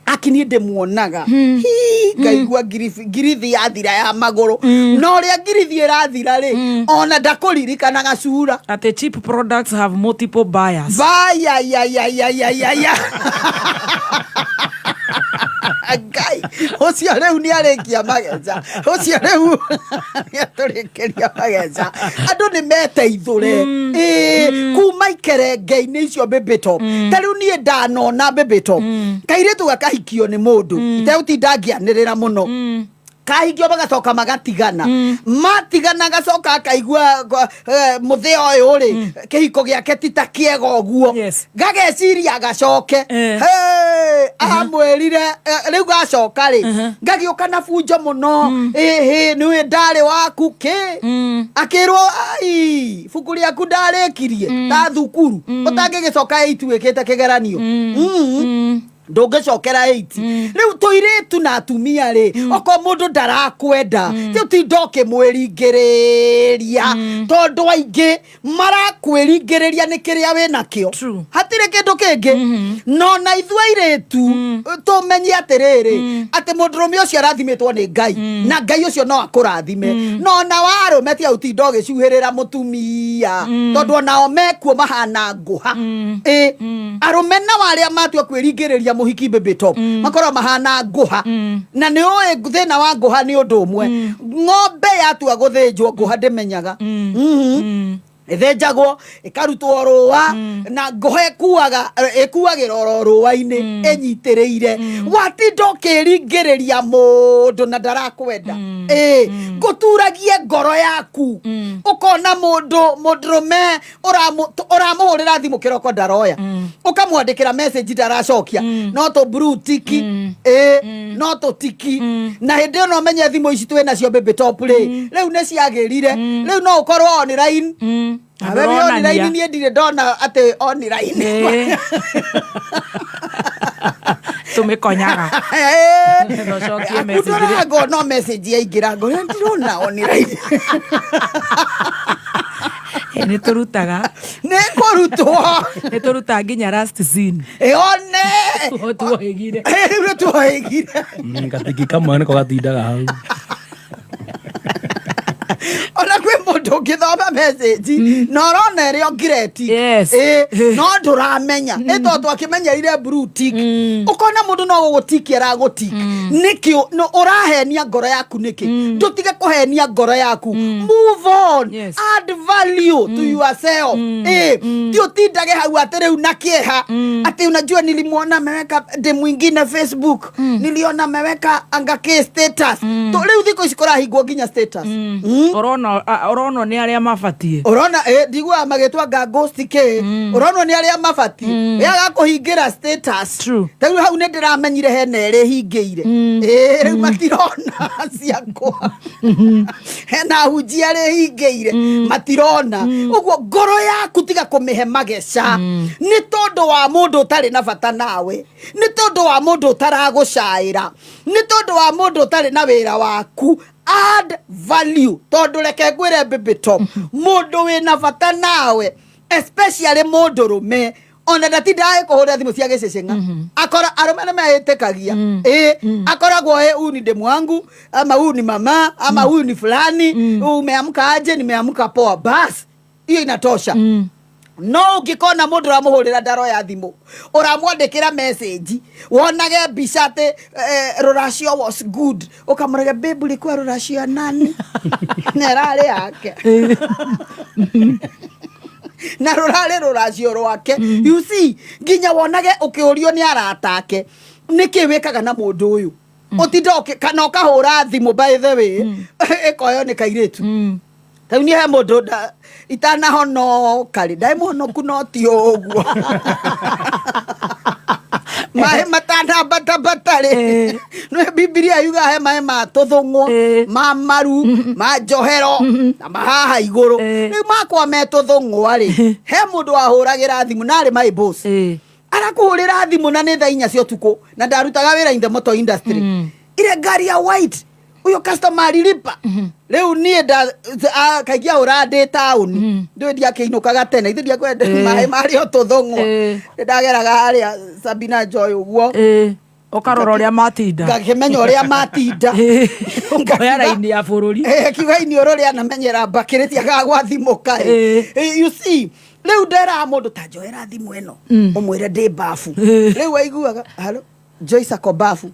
aki niĩ ndĩmuonaga. Hii, ngaigua ngirithi yathira ya magũrũ, na ũrĩa ngirithi ĩrathira rĩ, ona ndakũririkanaga cura. Atĩ cheap products have multiple buyers. Baya ya ya ya ya ya ya Ngai ũcio rĩu nĩ arĩkia mageca, ũcio rĩu nĩ atũrĩkĩria mageca. Andũ nĩ meteithũre. Ĩĩ, kuma ikerenge-inĩ icio mbĩmbĩto. Ta rĩu niĩ ndanona mbĩmbĩto kairĩtu gakahikio nĩ mũndũ itegũtinda ngĩanĩrĩra mũno. Kahikio bagacoka magatigana. Matigana gacoka akaigua muthia uyu ri kihiko giake ti ta kiega uguo. Gageciria gacoke. Hey, amwirire riu gacoka ri gagiuka na bunjo muno. Ĩhĩ niwe ndari waku ki akirwo ai buku riaku ndarikirie ta thukuru utangigicoka 8 wikite kigeranio. Ndũngĩcokera 8 rĩu tũirĩtu na atumia rĩ okorwo mũndũ ndarakwenda ti ũtinda ũkĩmwĩringĩrĩria tondũ aingĩ marakwĩringĩrĩria nĩ kĩrĩa wĩnakĩo hatirĩ kĩndũ kĩngĩ. No na ithuĩ airĩtu tũmenye atĩrĩrĩ atĩ mũndũrũme ũcio arathimĩtwo nĩ Ngai na Ngai ũcio no akũrathime. No na warũme tiga ũtinda ũgĩcuhĩrĩra mũtumia tondũ onao mekuo mahana ngũha. Ĩ arũme nao arĩa matua kwĩringĩrĩria muhiki baby top makorwo mahana nguha. Na nĩ ũĩ thĩna wa nguha nĩ ũndũ ũmwe ng'ombe yatua gũthĩnjwo nguha ndĩmenyaga. Ĩthĩnjagwo ĩkarutwo rũa na ngũha ĩkuaga ĩkuagĩra oro rũa-inĩ ĩnyitĩrĩire. Watinda ũkĩringĩrĩria mũndũ na ndarakwenda ĩ ngũturagie ngoro yaku ũkona mũndũ mũndũrũme ũramũhũrĩra thimũ kĩroko ndaroya ũkamwandĩkĩra message ndaracokia no tũ blue tick ĩ no tũ tiki. Na hĩndĩ ĩyo no ũmenye thimũ ici twĩ nacio baby top rĩ rĩu nĩ ciagĩrire rĩu no ũkorwo online. Awe online niĩ ndirĩ ndona atĩ online tũmĩkonyaga. Ũcokie message rĩ. Ndũraga ngona message yaingĩra ngona ndirona online. Nĩ tũrutaga. Nĩ kũrutwo. Nĩ tũrutaga nginya last scene. Ĩone. Tuohĩgire. Rĩu nĩ tuohĩgire. Gatiki kamwe nĩko gatindaga hau. Ona kwĩ mũndũ ũngĩthoma message na ũrona ĩrĩ o ngireti no ndũramenya nĩ tondũ twakĩmenyeire blue tick. Ũkona mũndũ no gũgũtiki aragũtiki nĩkĩ ũrahenia ngoro yaku nĩkĩ ndũtige kũhenia ngoro yaku. Move on. Add value to yourself. Ti ũtindage hau atĩ rĩu na kĩeha atĩ unajua nilimwona ameweka de mwingine Facebook niliona ameweka anga k status. Rĩu thikũ ici kũrahingwo nginya status. Ũronwo nĩ arĩa mabatiĩ. Ũrona ndiguaga magĩtwa nga ghost kĩ ũronwo nĩ arĩa mabatiĩ yaga kũhingĩra status. Rĩu hau nĩ ndĩramenyire hena ĩrĩ hingĩire rĩu matirona ciakwa hena hunjia ĩrĩ hingĩire matirona. Ũguo ngoro yaku tiga kũmĩhe mageca nĩ tondũ wa mũndũ ũtarĩ na bata nawe, nĩ tondũ wa mũndũ ũtaragũcaĩra, nĩ tondũ wa mũndũ ũtarĩ na wĩra waku. Add value tondũ reke ngwĩre baby top mũndũ wĩna bata nawe especially mũndũrũme ona ndatindaga kũhũrĩra thimũ cia gĩcĩcĩng'a. Akora arũme nĩ meĩtĩkagia akoragwo ĩ huyu ni demu wangu ama huyu ni mama ama huyu ni fulani umeamka aje nimeamka poa bas hiyo inatosha. No ũngĩkona mũndũ ũramũhũrĩra ndaroya thimũ ũramwandĩkĩra message wonage mbica atĩ rũracio was good ũkamũrega babe ulikuwa rũracio ya nani na ĩrarĩ yake na rũrarĩ rũracio rwake. You see nginya wonage ũkĩũrio nĩ arata ake nĩkĩ wĩkaga na mũndũ ũyũ ũtinda kana ũkahũra thimũ by the way ĩkoywo nĩ kairĩtu. Rĩu niĩ he mũndũ itanahonoka rĩ ndarĩ mũhonoku no ti ũguo maĩ matanambatabata rĩ nĩ Bibilia yugaga he maĩ ma tũthũng'wo ma maru ma njohero na mahaha igũrũ. Rĩu makwa me tũthũng'wa rĩ he mũndũ wahũragĩra thimũ na arĩ my boss arakũhũrĩra thimũ na nĩ thaa inya cia ũtukũ na ndarutaga wĩra in the motor industry ile ngari ya white uyo customer alilipa. Rĩu niĩ kaingĩ ahũraga ndĩ taũni ndũĩ ndiakĩinũkaga tene ithe ndiakwenda maĩ marĩ o tũthũng'wa nĩndageraga harĩa Sabina Joy ũguo ũkarora ũrĩa matinda ngakĩmenya ũrĩa matinda Oya raini ya bũrũri kiuga iniũrũ rĩanamenyera mbakĩrĩtiagaga gwa thimũ kaĩ. You see rĩu nderaga mũndũ ta njoera thimũ ĩno ũmwĩre ndĩ babu. Rĩu aiguaga halo Joyce ako babu.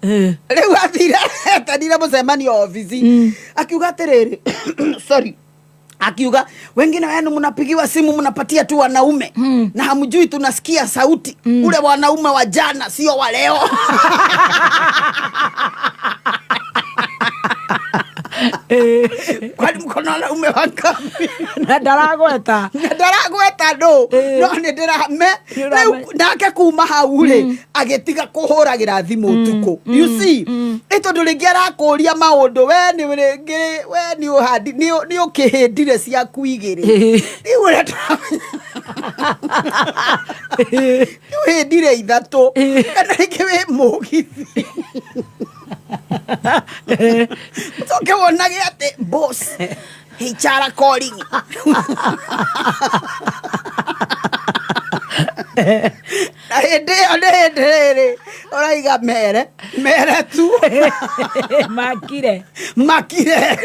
Rĩu athire etanire mũcemanio ofici akiuga atĩrĩrĩ sorry akiuga wengine wenu mnapigiwa simu mnapatia tu wanaume na hamjui tunasikia sauti ule wanaume wa jana sio wa leo. Kwani mko na wanaume wangapi? Na ndaragweta. Na ndaragweta ndũ, no nĩ ndĩrame rĩu nake kuma hau rĩ, agĩtiga kũhũragĩra thimũ ũtukũ, you see, ĩ tondũ rĩngĩ arakũria maũndũ, we nĩ rĩngĩ we nĩ ũhandi nĩ ũkĩhĩndire ciaku igĩrĩ, rĩu ũrĩa nĩ ũhĩndire ithatũ, kana rĩngĩ wĩ mũgithi, ũcoke wonage atĩ boss HR calling. Na hĩndĩ ĩyo nĩ hĩndĩ rĩrĩ ũraiga mere mere tu. Makire. Makire.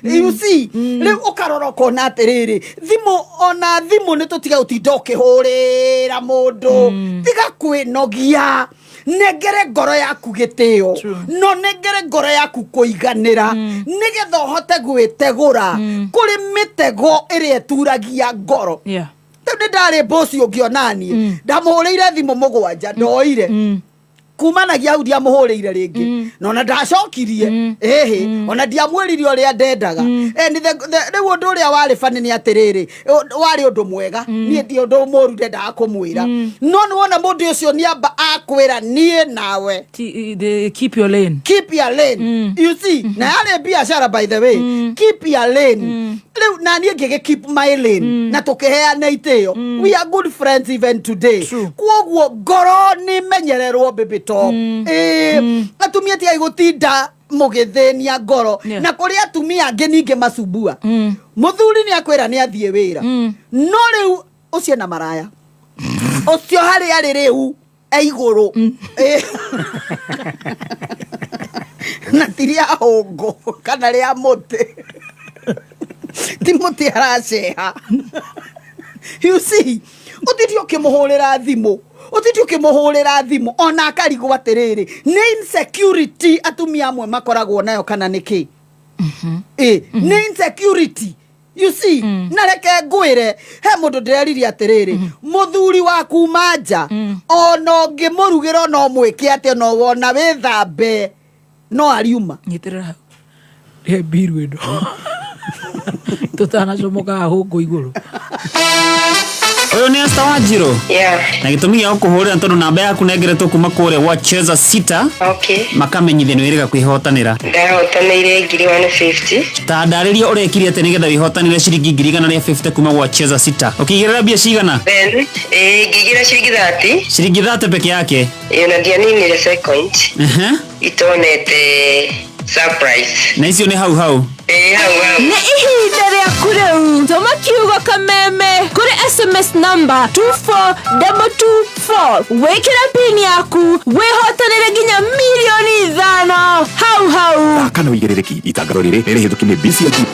You see, rĩu ũkarora ũkona atĩrĩrĩ, thimũ, ona thimũ nĩ tũtiga gũtinda ũkĩhũrĩra mũndũ, tiga kwĩnogia, nengere ngoro yaku gĩtĩo, no nengere ngoro yaku kũiganĩra, nĩgetha ũhote gwĩtegũra kũrĩ mĩtego ĩrĩa ĩturagia ngoro. Rĩu nĩ ndarĩ bosi ũngĩ onaniĩ ndamũhũrĩire thimũ 7, ndoire kumanagia hau ndiamũhũrĩire rĩngĩ, na ona ndacokirie ĩhĩ, ona ndiamwĩrire ũrĩa ndendaga. Rĩu ũndũ ũrĩa warĩ bani nĩ atĩrĩrĩ, warĩ ũndũ mwega, niĩ ti ũndũ mũru ndendaga kũmwĩra, no nĩ wona mũndũ ũcio nĩ amba akwĩra niĩ nawe keep your lane. Keep your lane, you see. Na yarĩ biacara, by the way, keep your lane. Rĩu na niĩ ngĩgĩ keep my lane, na tũkĩheana itĩo, we are good friends even today. Kwoguo ngoro nĩ menyererwo, baby top. Ĩĩ, atumia tigai gũtinda mũgĩthĩnia ngoro. Na kũrĩ atumia angĩ ningĩ macumbua, mũthuri nĩ akwĩra nĩ athiĩ wĩra, no rĩu ũcio na maraya ũcio harĩa arĩ rĩu e igũrũ. Ĩĩ. Na ti rĩa hũngũ kana rĩa mũtĩ, ti mũtĩ araceha, you see. Ũtindi ũkĩmũhũrĩra thimũ, ũtindi ũkĩmũhũrĩra thimũ, ona akarigwo atĩrĩrĩ, nĩ insecurity atumia amwe makoragwo nayo kana nĩkĩ? Ĩ nĩ insecurity, you see. Na reke ngwĩre, he mũndũ ndĩreririe atĩrĩrĩ, mũthuri wa kuma nja, ona ũngĩmũrugĩra, ona ũmwĩke atĩa, ona wona wĩthambe, no ariuma. Nyitĩrĩra hau rĩhe mbiru ĩno tũtanacomoka hũngũ igũrũ. Ũyũ nĩ Esther Wanjiru? Yeah. Na gĩtũmi gĩa gũkũhũrĩra tondũ namba yaku nengeretwo kuma kũrĩa gwa Cheza Sita. Makamenyithia nĩ wĩrĩga kwĩhotanĩra. Ndahotanĩire 150,000. Ta ndarĩria ũrekire atĩa nĩgetha wĩhotanĩre ciringi 150,000 kuma gwa Cheza Sita. Ũkĩigĩrĩra mbia cigana? Then ngĩigĩra ciringi 30. Ciringi 30 peke yake. Ĩyo na ndianinire second itonete surprise. Na icio nĩ hau hau. Ĩĩ, hau hau. Nĩ ihinda rĩaku rĩu, tũma kiugo kameme kũrĩ SMS number 24224, wĩkĩre pin yaku, wĩhotanĩre nginya 5 mirioni hau hau. Kana wĩigĩrĩrĩki itangatho rĩrĩ nĩ rĩhĩtũki nĩ BCLB.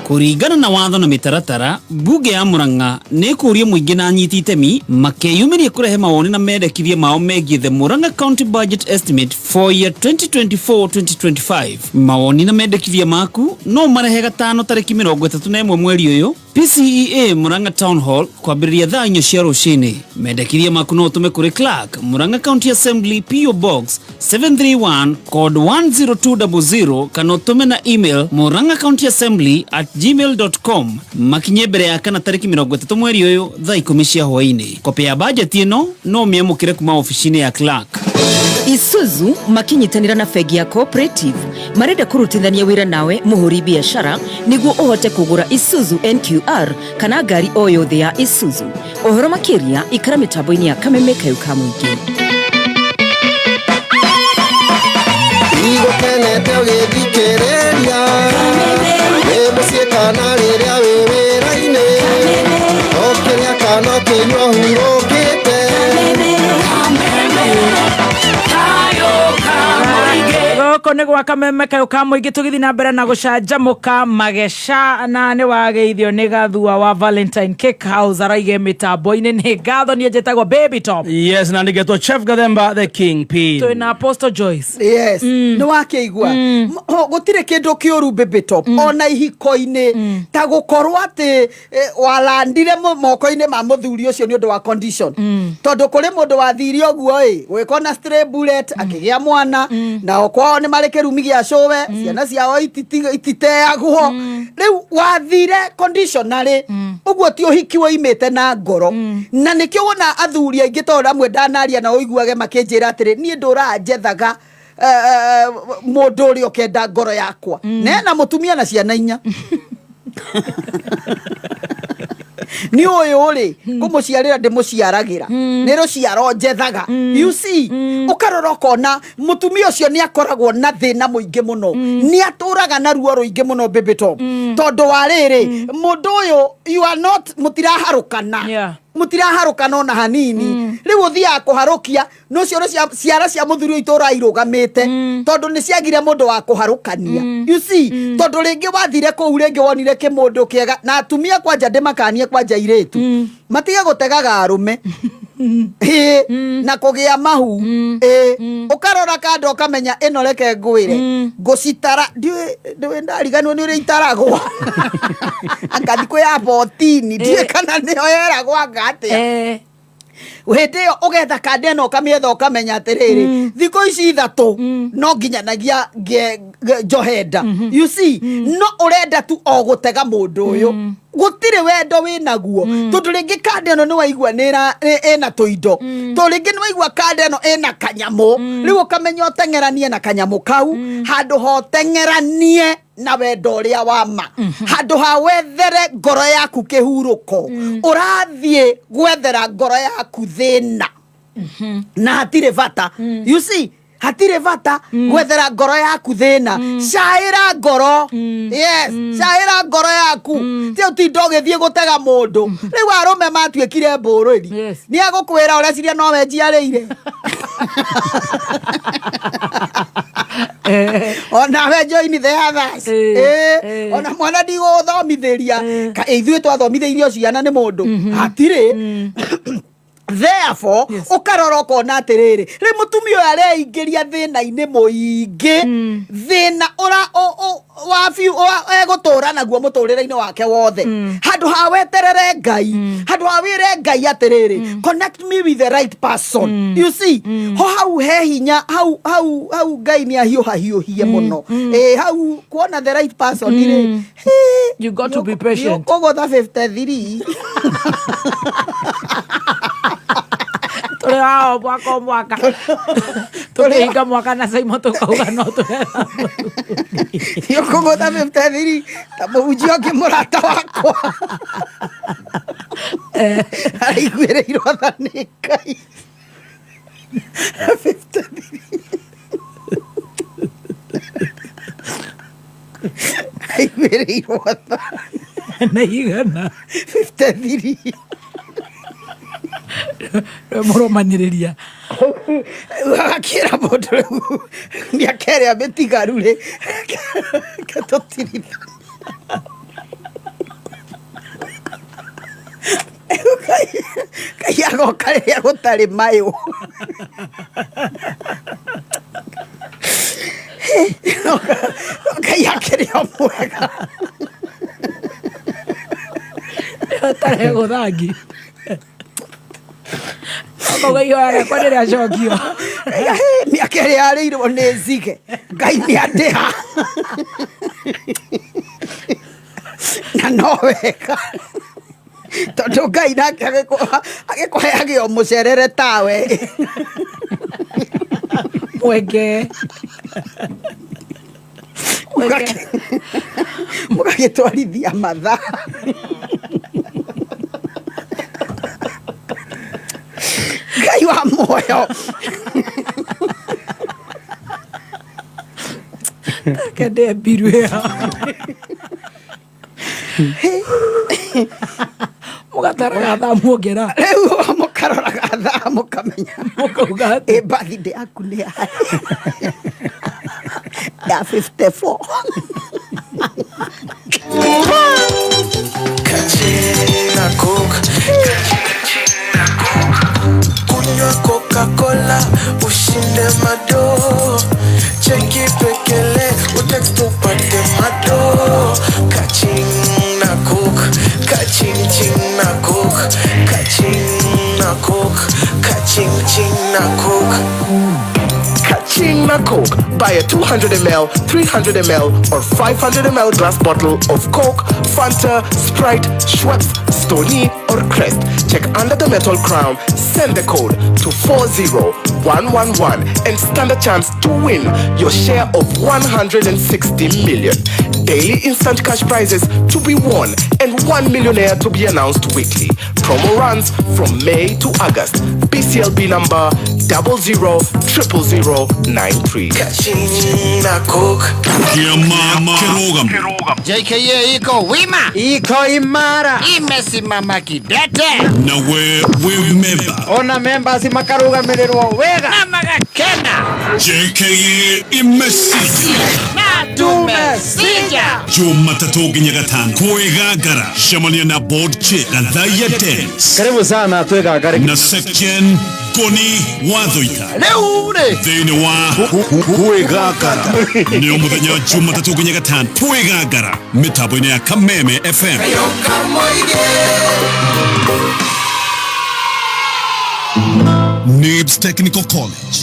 Kũringana na watho na mĩtaratara, mbunge ya Murang'a nĩ ĩkũria mũingĩ na anyiti itemi makeyumĩria kũrehe mawoni na mendekithia mao megiĩ the Murang'a County Budget Estimate for year 2024-2025. Mawoni na mendekithia maku no marehe gatano tarĩki 31 mweri ũyũ, PCEA Murang'a Town Hall, kwambĩrĩria thaa 4 cia rũcinĩ. Mendekithia maku no ũtũme kũrĩ Clerk, Murang'a County Assembly, PO Box 731, code 10200, kana ũtũme na email murang'a county assembly@gmail.com, makinye mbere ya kana tarĩki 30 mweri ũyũ thaa 10 cia hwaĩ-inĩ. Kopĩ ya bajeti ĩno no ũmĩamũkĩre kuma obici-inĩ ya Clerk. Isuzu makinyitanĩra na bengi ya Cooperative marenda kũrutithania wĩra nawe mũhũri biacara nĩguo ũhote kũgũra Isuzu NQR kana ngari o yothe ya Isuzu. Ũhoro makĩria ikara mĩtambo-inĩ ya Kameme Kayũ ka Mũingĩ. Igũkenete ũgĩthikĩrĩria wĩ mũciĩ kana rĩrĩa wĩ wĩra-inĩ, ũkĩrĩa kana ũkĩnyua hurũkĩte. Gũkũ nĩ gwa Kameme Kayũ ka Mũingĩ, tũgĩthiĩ na mbere na gũcanjamũka mageca, na nĩ wageithio nĩ Gathua wa Valentine Cake House, araige mĩtambo-inĩ nĩ ngatho. Niĩ njĩtagwo Baby Top. Yes, na nĩgetwo Chef Gathemba the King Pin. Twĩna Apostle Joyce. Yes, nĩ wakĩigua gũtirĩ kĩndũ kĩũru, Baby Top, ona ihiko-inĩ ta gũkorwo atĩ walandire moko-inĩ ma mũthuri ũcio nĩ ũndũ wa condition, tondũ kũrĩ mũndũ wathire ũguo ĩ gwĩkwo na stray bullet, akĩgĩa mwana, nao kwao nĩ marĩ kĩrumi gĩa cũwe, ciana ciao ititeagwo. Rĩu wathire conditionally, ũguo ti ũhiki woimĩte na ngoro. Na nĩkĩo wona athuri aingĩ, tondũ amwe ndanaria na ũiguage makĩnjĩra atĩrĩ, niĩ ndũraga njethaga mũndũ ũrĩa ũkenda ngoro yakwa. Nena mũtumia na ciana inya, nĩ ũyũ rĩ kũmũciarĩra ndĩmũciaragĩra, nĩ rũciaro njethaga. You see, ũkarora ũkona mũtumia ũcio nĩ akoragwo na thĩna mũingĩ mũno, nĩ atũraga na ruo rũingĩ mũno, Baby Top, tondũ wa rĩrĩ, mũndũ ũyũ, you are not, mũtiraharũkana. Mũtiraharũkana ona hanini. Rĩu ũthiaga kũharũkia no cio ciara cia mũthuri ũyũ itũra irũgamĩte, tondũ nĩ ciagire mũndũ wa kũharũkania. You see, tondũ rĩngĩ wathire kũu, rĩngĩ wonire kĩmũndũ kĩega. Na atumia kwanja ndĩmakanie, kwanja airĩtu matige gũtegaga arũme. Ĩĩ, na kũgĩa mahu. Ĩĩ, ũkarora kando ũkamenya ĩno, reke ngwĩre, ngũcitara ndiũĩ ndariganwo nĩ ũrĩa itaragwo, anga thikũ ya 14, ndiũĩ kana nĩyo yeragwo anga atĩa. Hĩndĩ ĩyo ũgetha kanda ĩno, ũkamĩetha, ũkamenya atĩrĩrĩ, thikũ ici 3 no nginyanagia ngĩe njohe nda. You see, no ũrenda tu o gũtega mũndũ ũyũ, gũtirĩ wendo wĩnaguo, tondũ rĩngĩ kanda ĩno nĩ waigua ĩna tũindo, tondũ rĩngĩ nĩ waigua kanda ĩno ĩna kanyamũ. Rĩu ũkamenya ũteng'eranie na kanyamũ kau handũ ha ũteng'eranie na wendo ũrĩa wa ma, handũ ha wethere ngoro yaku kĩhurũko, ũrathiĩ gwethera ngoro yaku thĩna na hatirĩ bata. You see, hatirĩ bata gwethera ngoro yaku thĩna. Caĩra ngoro, yes, caĩra ngoro yaku, ti ũtinda ũgĩthiĩ gũtega mũndũ. Rĩu arũme matuĩkire mbũrũri, nĩ agũkwĩra ũreciria nowe njiarĩire, onawe join the others. Ona mwana ndigũthomithĩria. Ithuĩ twathomithĩirio ciana nĩ mũndũ hatirĩ. Therefore, ũkarora ũkona atĩrĩrĩ, rĩ mũtumia ũyũ areingĩria thĩna-inĩ mũingĩ, thĩna ũra wa biũ egũtũra naguo mũtũrĩre-inĩ wake wothe, handũ ha weterere Ngai, handũ ha wĩre Ngai atĩrĩrĩ, connect me with the right person. You see, ho hau he hinya, hau hau hau Ngai nĩ ahiũha hiũhie mũno. Hau kuona the right person rĩ, You got to be patient. Ũgũtha 53. Tũrĩ wao mwaka o mwaka, tũkĩhinga mwaka na Simon tũkauga no tũretha. Nĩũkũgũtha 53 ta mũhunjia ũngĩ mũrata wakwa araiguĩrĩirwo tha nĩ Ngai 53, aiguĩrĩirwo tha. Na igana. 53. Mũromanĩrĩria. Agakĩra mũndũ rĩu mĩaka ĩrĩa mĩtigaru rĩ, reke tũtirithanie. Ngai agoka rĩrĩa gũtarĩ mayũ. Ngai akĩrĩ o mwega. Ũtarĩ gũthangi akauga ihoya rĩakwa nĩ rĩacokio. Mĩaka ĩrĩa yarĩirwo nĩ nzige, Ngai nĩ andĩha na no wega, tondũ Ngai nake agĩkũheage o mũcerere tawe. Mwenge. Mũgagĩtwarithia mathaa. Ngai wa muoyo. Kende mbiru ĩyo mũgataraga thaa muongera. Rĩu mũkaroraga thaa mũkamenya. Mũkauga atĩ ĩ birthday yaku nĩ ya 54. Kachina Coke, kunywa Coca-Cola ushinde mado, cheki pekele utext upate mado. Kachina Coke, kaching ching na Coke, kaching na Coke, kaching ching na Coke, kaching. na Coke. Buy a 200 ml, 300 ml, or 500 ml glass bottle of Coke, Fanta, Sprite, Schweppes, Stony, or Crest. Check under the metal crown, send the code to 40111 and stand a chance to win your share of 160 million. Daily instant cash prizes to be won and 1 millionaire to be announced weekly. Promo runs from May to August. BCLB number 000093. Catching na Coke. JKA iko wima, iko imara, imesimama kidete. Nawe we member. Ona members makarugamirĩrwo wega na magakena. JKA imesija na tumesija. Jumatatu nginya gatano kwĩgangara cemania na board chair Gathaiya Dennis. Karibu sana twĩgangare na section Ngoni Wathoita rĩu rĩ thĩinĩ wa kwĩgangara nĩ mũthenya Jumatatu nginya gatano kwĩgangara mĩtambo-inĩ ya Kameme FM. Nibs Technical College.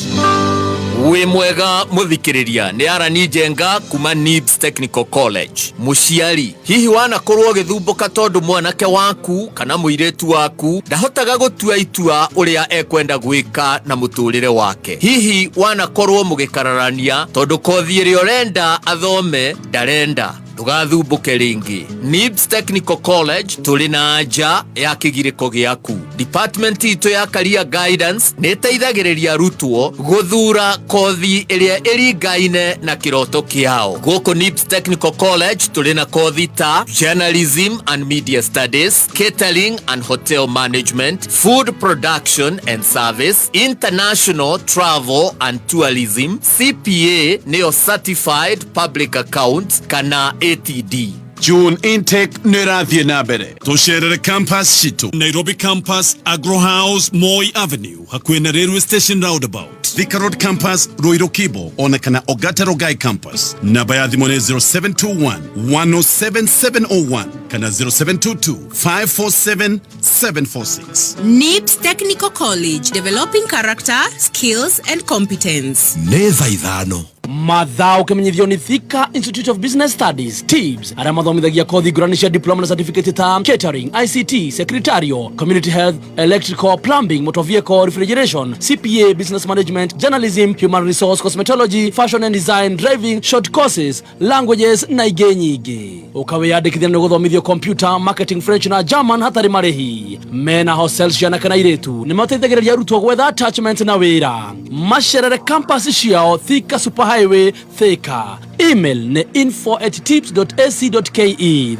Wĩ mwega mũthikĩrĩria nĩ Arani Njenga kuma Nibs Technical College. Mũciari, hihi wanakorwo ũgĩthumbũka tondũ mwanake waku kana mũirĩtu waku ndahotaga gũtua itua ũrĩa ekwenda gwĩka na mũtũrĩre wake? Hihi wanakorwo mũgĩkararania tondũ kothi ĩrĩa ũrenda athome ndarenda? Ndũgathumbuke rĩngĩ. Nibs Technical College tũrĩ na anja ya kĩgirĩko gĩaku. Department itũ ya Career Guidance nĩ ĩteithagĩrĩria arutwo gũthura kothi ĩrĩa ĩringaine na kĩroto kĩao. Gũkũ Nibs Technical College tũrĩ na kothi ta Journalism and Media Studies, Catering and Hotel Management, Food Production and Service, International Travel and Tourism, CPA nĩyo Certified Public Account kana ATD. June intake nĩ ĩrathiĩ na mbere. Tũcerere campus citũ Nairobi campus, Agro House, Moi Avenue, hakuhĩ na railway station roundabout, Thika Road campus, Ruiru Kibo, ona kana Ogata Rogai campus. Namba ya thimũ nĩ 0721 107701 kana 0722 547 746. NIBS Technical College, developing character, skills and competence. Nĩ thaa ithano. Mathaa ũkĩmenyithio nĩ Thika Institute of Business Studies TIBS arĩa mathomithagia kothi ngũrani cia diploma na certificate ta catering, ICT, secretarial, community health, electrical, plumbing, motor vehicle, refrigeration, CPA, business management, journalism, human resource, cosmetology, fashion and design, driving, short courses, languages na ingĩ nyingĩ. Ũkawĩyandĩkithia nĩ gũthomithio computer, marketing, French na German hatarĩ marĩhi. Mena hostels cia anake na airĩtu nĩ mateithagĩrĩria arutwo gwetha attachment na wĩra. Macerere campus ciao Thika Super Highway Thika. Email nĩ info@tips.ac.ke.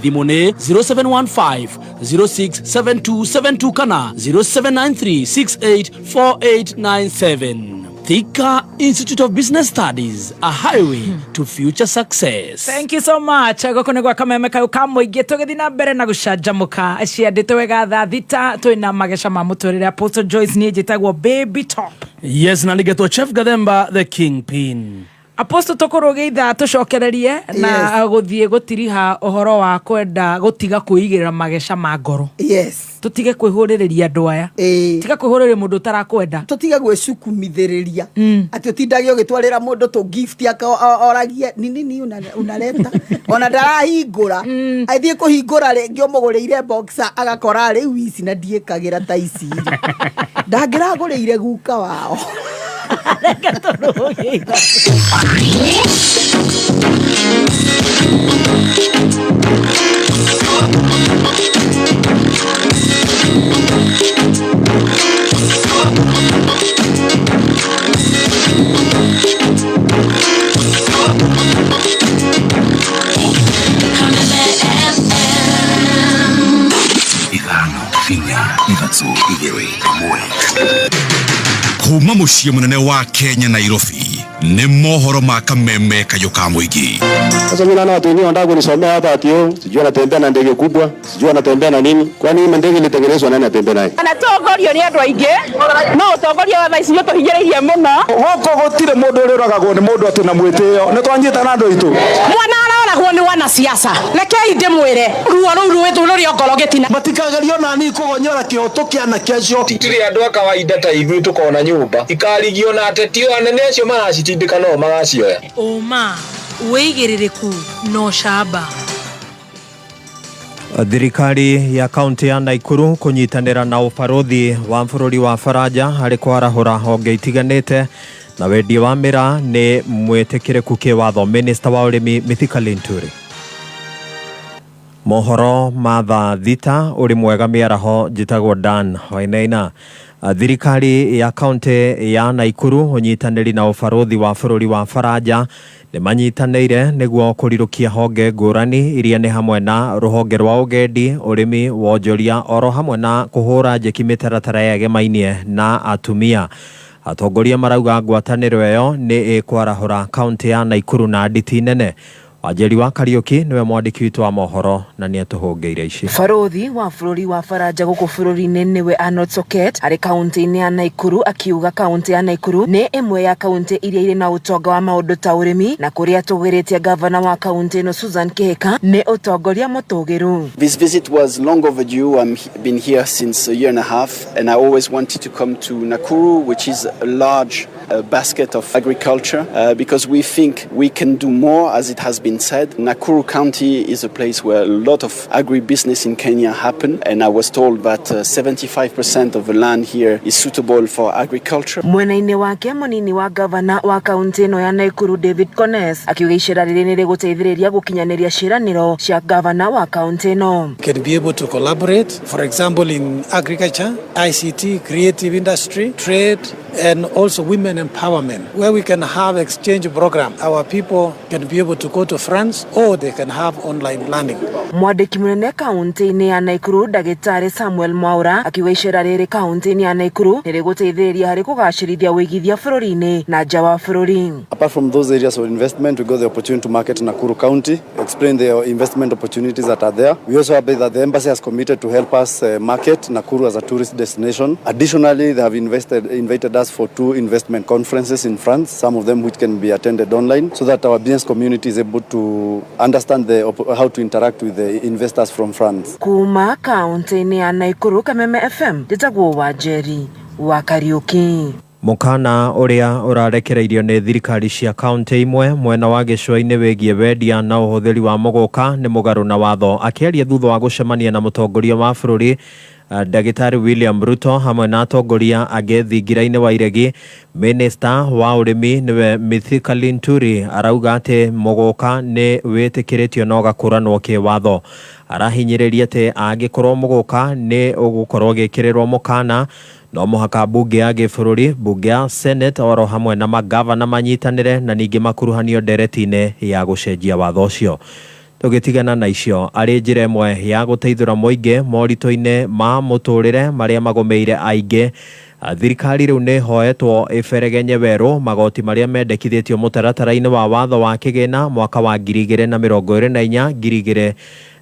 Thimũ nĩ 0715 067272 kana 0793 684897. Thika Institute of Business Studies, a highway to future success. Thank you so much. Gũkũ nĩ gwa Kameme kayũ ka mũingĩ tũgĩthiĩ na mbere na gũcanjamũka ciandĩtwo wega thaa thita twĩna mageca ma mũtũrĩre. Apostle Joyce niĩ njĩtagwo Baby Top. Yes, na nĩgetwo Chef Gathemba the Kingpin. Apostle tũkũrũgĩa ithaa tũcokererie na gũthiĩ gũtiriha ũhoro wa kwenda gũtiga kwĩigĩrĩra mageca ma ngoro. Yes. Tũtige kwĩhũrĩrĩria andũ aya. Tiga kwĩhũrĩrĩria mũndũ ũtarakwenda. Tũtige gwĩcukumithĩrĩria. Atĩ ũtindage ũgĩtwarĩra mũndũ tũ gift oragie ni nini unaleta ona ndarahingũra athiĩ kũhingũra rĩngĩ ũmũgũrĩire boxer agakora rĩu ici na ndiĩkagĩra ta ici rĩ. Ndangĩragũrĩire guka wao. Ithano inya ithatũ igĩrĩ ĩmwe. Kuma mũciĩ mũnene wa Kenya Nairobi nĩ mohoro ma Kameme kayũ ka mũingĩ. Sasa mimi naona watu wengine wanataka kunisomea hapa ati oh, sijui anatembea na ndege kubwa, sijui anatembea na nini. Kwani hii ndege ilitengenezwa nani atembea naye? Anatongorio nĩ andũ aingĩ, no ũtongoria wa thaa ici nĩũtũhinyĩrĩirie mũno. Gũkũ gũtirĩ mũndũ ũrĩa ũragagwo nĩ mũndũ atĩ na mwĩtĩo. Nĩ twanyitana andũ aitũ. Mwana arora Mũrarehagwo nĩ wanasiasa. Rekei ndĩmwĩre ruo rũu rwĩtũ rũrĩ ngoro gĩtina. Matikagerio nani kũgonyora kĩhoto kĩa anake acio. Tũtirĩ andũ a kawaida ta ithuĩ tũkona nyũmba ikarigio na ateti o anene acio maracitindĩka no magacioya. Ũma, wĩigĩrĩrĩku na ũcamba. Thirikari ya kaunti ya Naikuru kũnyitanĩra na ũbarũthi wa bũrũri wa Faranja harĩ kwarahũra honge itiganĩte na wendia wa mĩraa nĩ mwĩtĩkĩrĩku kĩwatho. Minista wa ũrĩmi Mithika Linturi. Mohoro ma thaa 6 ũrĩ mwega mĩaraho, njĩtagwo Dan Wainaina. Thirikari ya kaunti ya Naikuru ũnyitanĩri na ũbarũthi wa bũrũri wa Faranja nĩ manyitanĩire nĩguo kũrirũkia honge ngũrani iria nĩ hamwe na rũhonge rwa ũgendi, ũrĩmi, wonjoria oro hamwe na kũhũra njeki mĩtaratara yegemainie na atumia. Atongoria marauga ngwatanĩro ĩyo nĩ ĩkwarahũra kaunti ya Naikuru na nditi nene. Wanjeri wa Kariuki niwe mwandĩki witũ wa mohoro na nĩ atũhũngĩire ici. Barũthi wa bũrũri wa Faranja gũkũ bũrũri-inĩ nĩwe Arnold Soket arĩ kaunti-inĩ ya Naikuru akiuga kaunti ya Naikuru nĩ ĩmwe ya kaunti iria irĩ na ũtonga wa maũndũ ta ũrĩmi na kũrĩa tũgĩrĩtie gavana wa kaunti ĩno Susan Kihika nĩ ũtongoria mũtũgĩru. This visit was long overdue. I've been here since a year and a half, and I always wanted to come to Nakuru, which is a large basket of agriculture, because we think we can do more, as it has been said. Nakuru County is a place where a lot of agribusiness in Kenya happen, and I was told that 75% of the land here is suitable for agriculture. Mwena-inĩ wake mũnini wa gavana wa kaunti ĩno ya Nakuru David Kones akiuga icera rĩrĩ nĩ rĩgũteithĩrĩria gũkinyanĩria ciĩranĩro cia gavana wa kaunti ĩno. Can be able to collaborate, for example, in agriculture, ICT, creative industry, trade, and also women empowerment, where we can have exchange program. Our people can be able to go to France or they can have online learning. Mwandĩki mũnene kaunti-inĩ ya Nakuru Ndagĩtarĩ Samuel Mwaura akiuga icera rĩrĩ kaunti-inĩ ya Nakuru nĩ rĩgũteithĩrĩria harĩ kũgacĩrithia ũigithia bũrũri-inĩ na nja wa bũrũri. Apart from those areas of investment, we got the opportunity to market Nakuru County, explain the investment opportunities that are there. We also have that the embassy has committed to help us market Nakuru as a tourist destination. Additionally, they have invited us for 2 investment conferences in France, some of them which can be attended online, so that our business community is able to understand how to interact with the investors from France. Kuma kaunti-inĩ ya Nakuru, Kameme FM, njĩtagwo Wanjeri wa Kariuki. Mũkana ũrĩa ũrarekereirio nĩ thirikari cia kaunti imwe mwena wa gĩcũa-inĩ wĩgiĩ wendia na ũhũthĩri wa mũgũka nĩ mũgarũ na watho. Akĩaria thutha wa gũcemania na mũtongoria wa bũrũri Ndagĩtarĩ William Ruto hamwe na atongoria angĩ thingira-inĩ wa Iregi, minista wa ũrĩmi nĩwe Mithika Linturi arauga atĩ mũgũka nĩ wĩtĩkĩrĩtio na ũgakũranwo kĩwatho. Arahinyĩrĩria atĩ angĩkorwo mũgũka nĩ ũgũkorwo ũgĩkĩrĩrwo mũkana no mũhaka mbunge ya gĩbũrũri, mbunge ya Senate oro hamwe na magavana manyitanĩre na ningĩ makuruhanio ndereti-inĩ ya gũcenjia watho ũcio. Tũgĩtigana na icio arĩ njĩra ĩmwe ya gũteithũra mũingĩ moritũ-inĩ ma mũtũrĩre marĩa magũmĩire aingĩ. Thirikari rĩu nĩ ĩhoetwo ĩberegenye werũ magoti marĩa mendekithĩtio mũtaratara-inĩ wa watho wa kĩgĩna mwaka wa 2024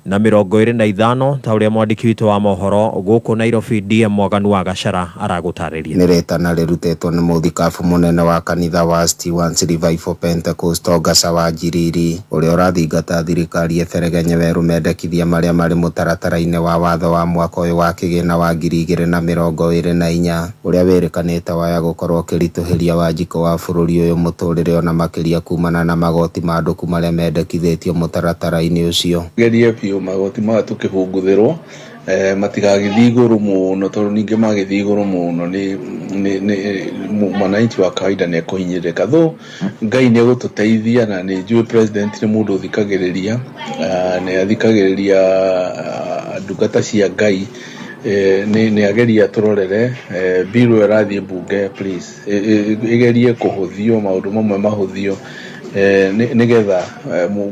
2025 ta ũrĩa mwandĩki witũ wa mohoro gũkũ Nairobi DM Mwaganu wa Gachara aragũtarĩria. Nĩ rĩtana rĩrutĩtwo nĩ mũthikabu mũnene wa kanitha wa Stewart Revival Pentecostal Ngaca wa Njiriri ũrĩa ũrathingata thirikari ĩberegenye werũ mendekithia marĩa marĩ mũtaratara-inĩ wa watho wa mwaka ũyũ wa kĩgĩna wa 2024 ũrĩa wĩrĩkanĩte waya gũkorwo ũkĩritũhĩria wanjikũ wa bũrũri ũyũ mũtũrĩre ona makĩria kumana na magoti mandũku marĩa mendekithĩtio mũtaratara-inĩ ũcio. Gerie biũ magoti maya tũkĩhunguthĩrwo matigagĩthiĩ igũrũ mũno tondũ ningĩ magĩthiĩ igũrũ mũno nĩ mwananchi wa kawaida nĩ ekũhinyĩrĩrĩka. Though Ngai nĩ egũtũteithia na nĩ njũĩ president nĩ mũndũ ũthikagĩrĩria, nĩ athikagĩrĩria ndungata cia Ngai, nĩ ageria tũrorere bill ĩyo ĩrathiĩ mbunge, please ĩgerie kũhũthio maũndũ mamwe mahũthio nĩgetha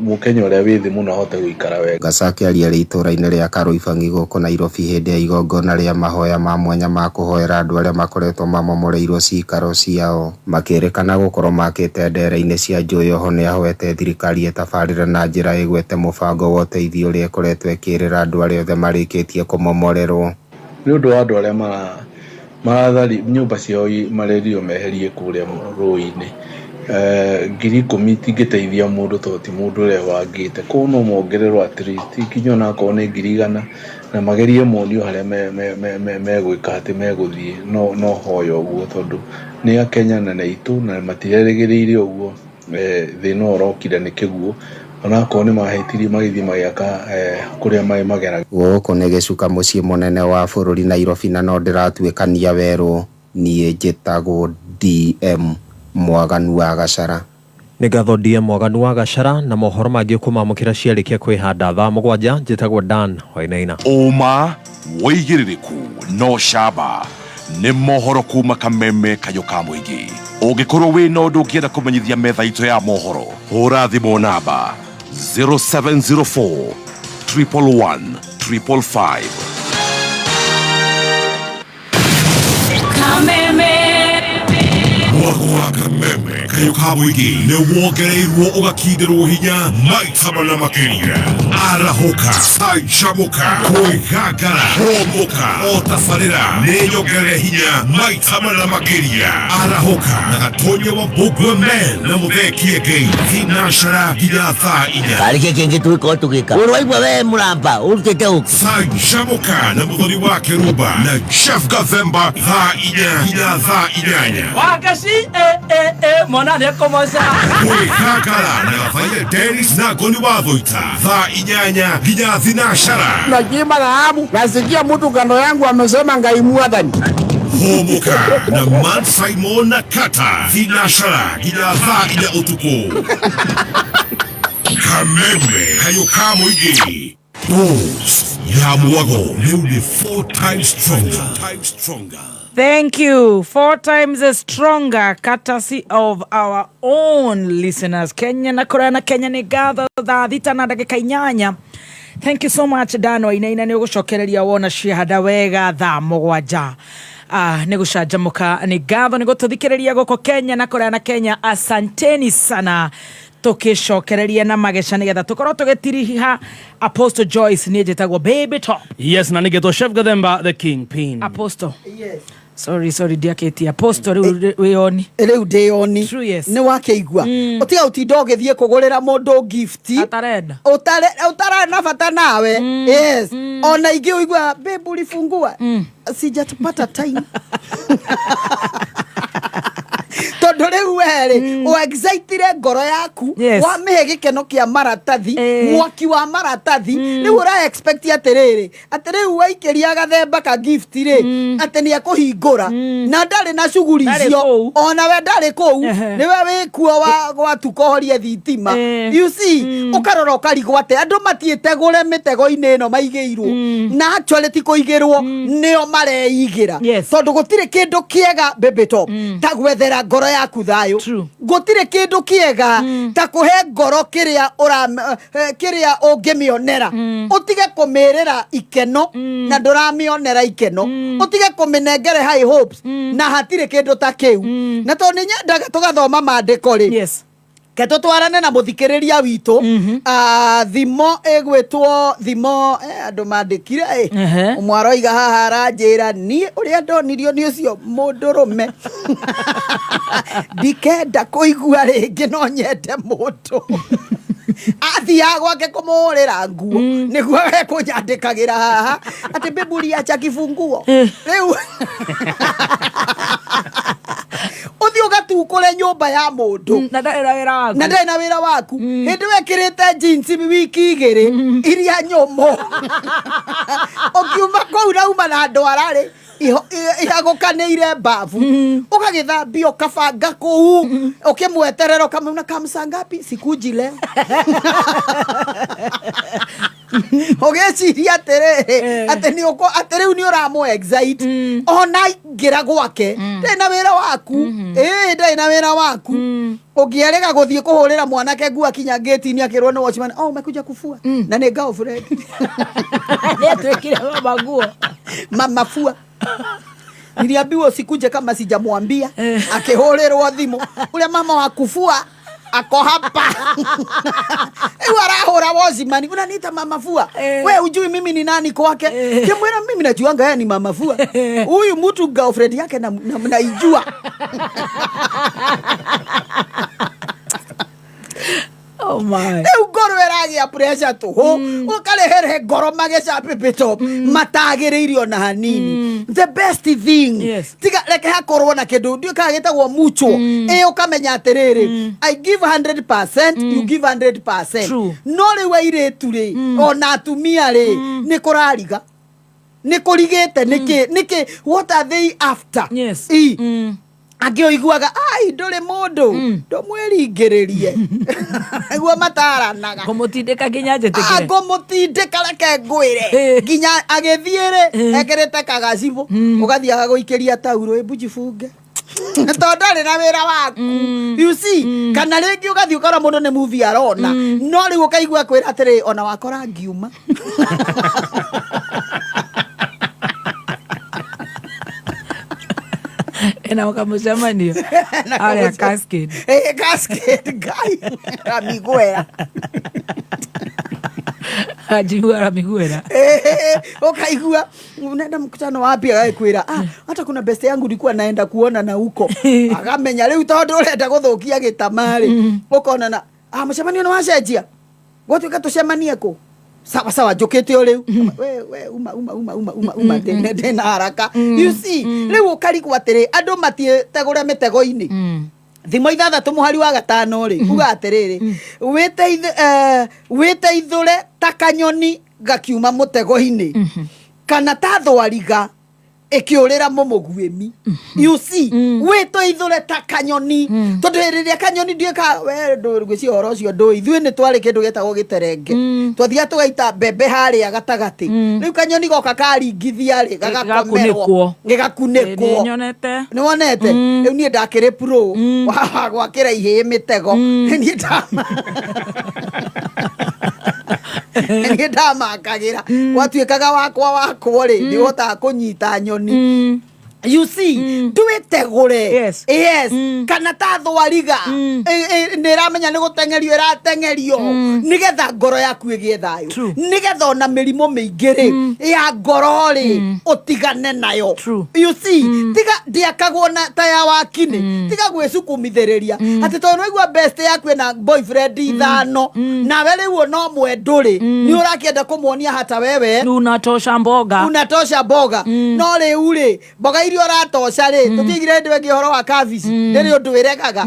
mũkenya ũrĩa wĩ thĩ mũno ahote gũikara wega. Ngaca akĩaria arĩ itũũra-inĩ rĩa Karũibangi gũkũ Nairobi hĩndĩ ya igongona rĩa mahoya ma mwanya ma kũhoera andũ arĩa makoretwo mamomoreirwo ciikaro ciao makĩrĩkana gũkorwo makĩte ndere-inĩ cia njũĩ. Oho nĩahoete thirikari ĩtabarĩre na njĩra ĩgwete mũbango wa ũteithio ũrĩa ĩkoretwo ĩkĩrĩra andũ arĩa othe marĩkĩtie kũmomorerwo. Nĩ ũndũ wa andũ arĩa marathari nyũmba ciao marerirwo meherie kũrĩa rũĩ-inĩ, 10,000 itingĩteithia mũndũ tondũ ti mũndũ ũrĩa wangĩte. Koguo no mongererwo at least nginya onakorwo nĩ 100,000 na magerie monio harĩa megwĩka atĩ megũthiĩ. No hoya ũguo tondũ nĩ akenya na nĩ aitũ na matirerĩgĩrĩire ũguo. Thĩna ũyũ ũrokire nĩ kĩguũ, onakorwo nĩ mahĩtirie magĩthiĩ magĩaka kũrĩa maĩ mageraga. Gũkũ nĩ gĩcuka mũciĩ mũnene wa bũrũri Nairobi na no ndĩratuĩkania werũ. Niĩ njĩtagwo DM Mwaganu wa Gacara. Nĩ ngatho DM Mwaganu wa Gacara na mohoro mangĩ kũmamũkĩra ciarĩkia kwĩhanda thaa 7. Njĩtagwo Dan Wainaina. Ũma wĩigĩrĩrĩku no camba nĩ mohoro kuma Kameme kayũ ka mũingĩ. Ũngĩkorwo wĩna ũndũ ũngĩenda kũmenyithia metha itũ ya mohoro, hũra thimũ namba 0704 111 555. Kameme. Mwago wa Kameme kayũ ka mũingĩ nĩ wongereirwo ũgakindĩrwo hinya maita mana makĩria. Arahũka, canjamũka, kwĩgangara, hũmũka, o tabarĩra nĩ nyongerere hinya maita mana makĩria. Arahũka na Gatonya wa Mbũngwe Men na Mũthee Kĩengei thinacara nginya thaa 4. Karĩ kĩ kĩngĩ tũgĩkorwo tũgĩka? Ũrĩ waigua we mũramba ũrutĩte ũkĩ? Canjamũka na Mũthoni wa Kĩrumba na Jeff Gathemba thaa 4 nginya thaa 8. Wakaci, mwana nĩ ekũmoca. Kwĩgangara na Gathaia Dennis na Ngoni wa Thũita thaa 8 nginya thinacara. Nakiimba dhahabu, nasikia mtu kando yangu amesema Ngai mwathani. Hũmũka na Man Simon na Kata thinacara nginya thaa 4 ũtukũ. Kameme kayũ ka mũingĩ. Boost ya Mwago rĩu nĩ 4 times stronger. Thank you. 4 times stronger, courtesy of our own listeners. Kenya na Korea na Kenya nĩ ngatho thaa 6:08. Thank you so much Dan Wainaina nĩ ũgũcokereria wona ciahanda wega thaa 7. Nĩ gũcanjamũka nĩ ngatho nĩ gũtũthikĩrĩria gũkũ Kenya na Korea na Kenya. Asanteni sana. Tũkĩcokereria na mageca nĩgetha tũkorwo tũgĩtiriha Apostle Joyce. Niĩ njĩtagwo Baby Top. Yes, na nĩgetwo Chef Gathemba the King Pin. Apostle. Yes. Sorry, ndiakĩtie. Apostle rĩu wĩoni. Rĩu ndĩoni. True, yes. Nĩ wakĩigua. Ũtiga ũtinda ũgĩthiĩ kũgũrĩra mũndũ gift. Atarenda. Ũtarĩ na bata nawe. Yes. Ona ingĩ ũigua, babe ulifungua. Sijatupata time. Tondũ rĩu we-rĩ, ũexcitire ngoro yaku, wamĩhe gĩkeno kĩa maratathi, mwaki wa maratathi. Rĩu ũra expect atĩrĩrĩ, atĩ rĩu waikĩria gathemba ka gift rĩ, atĩ nĩ ekũhingũra. Na ndarĩ na cuguri Ndarĩ icio. kũu. Ona we ndarĩ kũu. Nĩwe wĩkuo wa gwatuka ũhorie thitima. You see, ũkarora ũkarigwo atĩ andũ matiĩtegũre mĩtego-inĩ ĩno maigĩirwo. Na actually ti kũigĩrwo, nĩo mareigĩra. Tondũ gũtirĩ kĩndũ kĩega, Baby Top, ta gwethera ngoro yaku thayũ. Gũtirĩ kĩndũ kĩega ta kũhe ngoro kĩrĩa kĩrĩa ũngĩmĩonera. Ũtige kũmĩrĩra ikeno na ndũramĩonera ikeno. Ũtige kũmĩnengere high hopes na hatirĩ kĩndũ ta kĩu. Na tondũ nĩ nyendaga tũgathoma maandĩko rĩ, ke tũtwarane na mũthikĩrĩria witũ. Thimo ĩgwĩtwo thimo, andũ mandĩkire, Ũmwe aroiga haha aranjĩra niĩ ũrĩa ndonirio nĩ ũcio mũndũrũme. Ndikenda kũigua rĩngĩ no nyende mũndũ. Athiaga gwake kũmũhũrĩra nguo nĩguo ekũnyandĩkagĩra haha atĩ babe uliacha kifunguo. Rĩu ũthiĩ ũgatukũre nyũmba ya mũndũ. Na ndarĩ na wĩra waku. Na ndarĩ na wĩra waku. Hĩndĩ wekĩrĩte jeans wiki 2 iria nyũmũ. Ũkiuma kũu na uma na ndwara rĩ, ihagũkanĩire mbabu. Ũgagĩthambia ũkabanga kũu, ũkĩmweterera ũkamwĩra kamsa ngapi sikuji leo. Ũgĩciria atĩrĩrĩ, atĩ nĩ ũkũ, atĩ rĩu nĩ ũramũ excite. Ona aingĩra gwake, ndarĩ na wĩra waku. Ndarĩ na wĩra waku. Ũngĩerĩga gũthiĩ kũhũrĩra mwanake nguo akinya gate-inĩ akĩrwo nĩ watchman, oh, umekuja kufua. Na nĩ girlfriend. Nĩatuĩkire mama nguo. Mama fua. Niliambiwa usikuje kama sijamwambia. Akĩhũrĩrwo thimũ. Ũrĩa mama wa kufua ako hapa. Rĩu arahũra watchman, unaniita mama fua. We hujui mimi ni nani kwake. Kimwĩra mimi najuanga yeye ni mama fua. Huyu mtu girlfriend yake naijua. My. Rĩu ngoro ĩragĩa pressure tũhũ, ũkarehere ngoro mageca pepetop matagĩrĩire ona hanini. The best thing, tiga reke hakorwo na kĩndũ ndiũĩ kana gĩtagwo mutual, ĩ ũkamenya atĩrĩrĩ, I give 100%, you give 100%. True. No rĩu airĩtu rĩ, ona atumia rĩ, nĩ kũrariga, nĩ kũrigĩte nĩkĩ nĩkĩ, what are they after? Yes. I angĩ ũiguaga ai ndũrĩ mũndũ ndũmwĩringĩrĩrie, nĩguo mataranaga. Ngũmũtindĩka nginya njĩtĩkĩre. Ngũmũtindĩka, reke ngwĩre, nginya agĩthiĩ rĩ, ekĩrĩte kagacibũ, ũgathiĩ agagũikĩria tauro ĩmbu jibunge tondũ ndarĩ na wĩra waku, you see. Kana rĩngĩ ũgathiĩ ũkora mũndũ nĩ movie arona, no rĩu ũkaigua kwĩra atĩrĩ, ona wakora ngiuma. Ena kamũcemanio arĩa cascade. Eh, cascade guy amiguera. Anjiguara miguera. Eh, ukaigua unaenda mkutano wapi, agagĩkwĩra, ah, hata kuna best yangu nilikuwa naenda kuona na huko, akamenya rĩu tondũ ũrenda gũthũkia gĩtama rĩ, ũkona na ah, mũcemanio nĩ wacenjia, gwatuĩka tũcemanie kũ, sawa sawa, njũkĩte o rĩu, we we uma uma uma uma uma uma, ndĩna haraka, you see. Rĩu ũkarigwo atĩrĩ, andũ matiĩtegũre mĩtego-inĩ. Thimo 6 mũhari wa 5 rĩ, uga atĩrĩrĩ, wĩteithũre ta kanyoni gakiuma mũtego-inĩ, kana ta thwariga ĩkĩũrĩra mũmũguĩmi, you see. Wĩteithũre ta kanyoni, tondũ hĩndĩ ĩrĩa kanyoni ndiũĩ ka we ngwĩciria ũhoro ũcio ndũĩ, ithuĩ nĩ twarĩ kĩndũ gĩtagwo gĩterenge, twathiaga tũgaita mbembe harĩa gatagatĩ, rĩu kanyoni goka karingithia rĩ, gagakomerwo. Gĩgakunĩkwo. Gĩgakunĩkwo. Nĩ nyonete. Nĩ wonete rĩu niĩ ndakĩrĩ pro wa gwakĩra ihĩĩ mĩtego, niĩ ndamakagĩra, gwatuĩkaga wakwa wakwo rĩ, nĩ ũhotaga kũnyita nyoni, you see. Ndwĩtegũre, yes, kana ta thwariga nĩ ĩramenya nĩ gũteng'erio ĩrateng'erio, nĩgetha ngoro yaku ĩgĩe thayũ, nĩgetha ona mĩrimũ mĩingĩ rĩ ya ngoro rĩ, ũtigane nayo, you see. Tiga ndĩakagwo na ta ya wakinĩ, tiga gwĩcukumithĩrĩria atĩ tondũ nĩwaigua best yaku ĩna boyfriend ithano, nawe rĩu no mwendũ rĩ, nĩ ũrakĩenda kũmuonia hata wewe unatosha mboga. Unatosha mboga. No rĩu rĩ, mboga iria ũratoca rĩ, tũtiigire hĩndĩ ĩngĩ ũhoro wa kabici, ndĩrĩ ũndũ ĩregaga.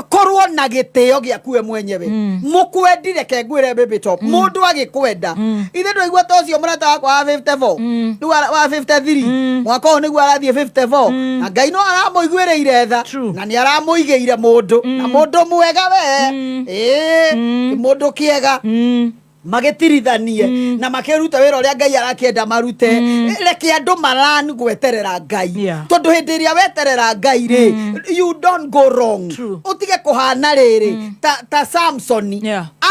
Korwo na gĩtĩo gĩaku we mwenyewe, mũkwendi, reke ngwĩre, baby top, mũndũ agĩkwenda, ithe ndwaigua ta ũcio mũrata wakwa wa 54 rĩu, wa 53 mwaka ũyũ nĩguo arathiĩ 54, na Ngai no aramũiguĩrĩire tha na nĩ aramũigĩire mũndũ, na mũndũ mwega we, ĩĩ, mũndũ kĩega, magĩtirithanie na makĩruta wĩra ũrĩa Ngai arakĩenda marute. Reke andũ maran gweterera Ngai, tondũ hĩndĩ ĩrĩa weterera Ngai rĩ, you don't go wrong. Ũtige kũhana rĩrĩ ta Samsoni,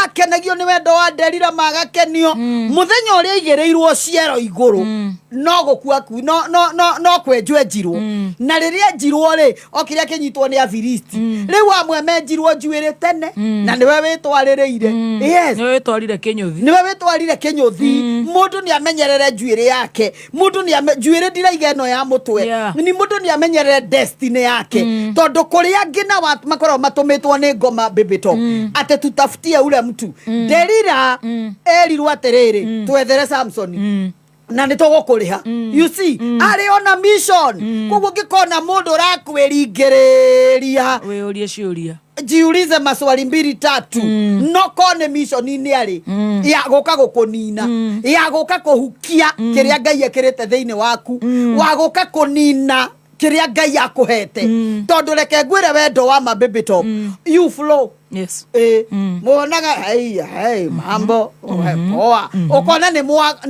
akenagio nĩ wendo wa Delila, magakenio mũthenya ũrĩa aigĩrĩirwo ciero igũrũ, no gũkua ku no no no no kwenjwo enjirwo, na rĩrĩa enjirwo rĩ, okire akĩnyitwo nĩ Afilisti. Rĩu amwe menjirwo njuĩrĩ tene, na nĩwe wĩtwarĩrĩire, yes. Nĩwe wĩtwarire kĩnyũthi. Nĩwe wĩtwarire kĩnyũthi. Mũndũ nĩ amenyerere njuĩrĩ yake, mũndũ nĩ njuĩrĩ ndiraiga ĩno ya mũtwe, ni mũndũ nĩ amenyerere destiny yake, tondũ kũrĩ angĩ na makoragwo matũmĩtwo nĩ ngoma, baby top, atĩ tutafutie ule mtu Delila erirwo atĩrĩrĩ, twethere Samson na nĩ tũgũkũrĩha, you see. Arĩ ona mission, koguo ũngĩkona mũndũ ũrakwĩringĩrĩria, wĩyũrie ciũria. Jiulize maswali mbili tatu, no ko nĩ mission-inĩ arĩ ya gũka gũkũnina, ya gũka kũhukia kĩrĩa Ngai ekĩrĩte thĩinĩ waku, wa gũka kũnina kĩrĩa Ngai akũhete, tondũ reke ngwĩre, wendo wa ma, baby top, you flow. Ĩ muonaga hei hei mambo poa, ukona nĩ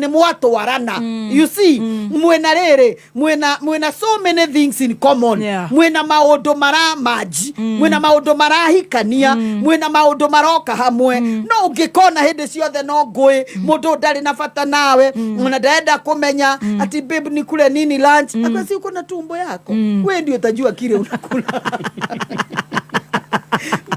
mwatwarana, you see, mwĩna rĩrĩ, mwĩna so many things in common. Mwĩna maũndũ maramanji, mwĩna maũndũ marahikania, mwĩna maũndũ maroka hamwe. No ũngĩkona hĩndĩ ciothe no ngũĩ, mũndũ ndarĩ na bata nawe, ona ndarenda kũmenya ati babe nikule nini lunch, akwasi uko na tumbo yako, we ndio utajua kile unakula.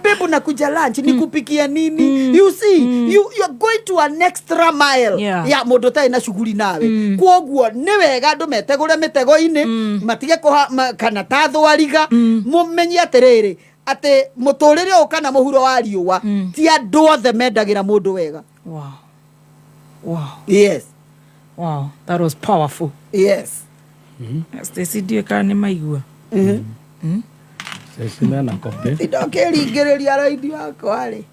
Babe, unakuja lunch nikupikia nini? You see, you are going to an extra mile ya mũndũ ũtarĩ na shughuli nawe. Kwoguo nĩ wega andũ metegũre mĩtego-inĩ, matige kũha kana ta thwariga, mũmenye atĩrĩrĩ, Atĩ mũtũrĩre ũyũ kana mũhuro wa riũa, ti andũ othe mendagĩra mũndũ wega. Wow. Yes. Wow, that was powerful. Yes. Stacy, ndiũĩ kana nĩ maigua. Ceci mena copy. Ndokĩringĩrĩria raini wakwa rĩ.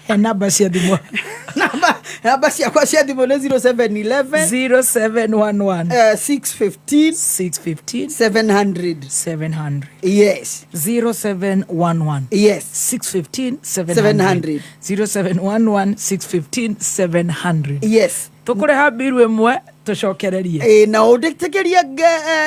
He namba cia thimũ. Namba ciakwa cia thimũ nĩ 0711 0711 615 615 700. 700. Yes. 0711 Yes. 615 700. 700. 0711 615 700. Yes. Tũkũrĩha mbiru ĩmwe tũcokererie. Ĩ, na ũndĩtĩkĩrie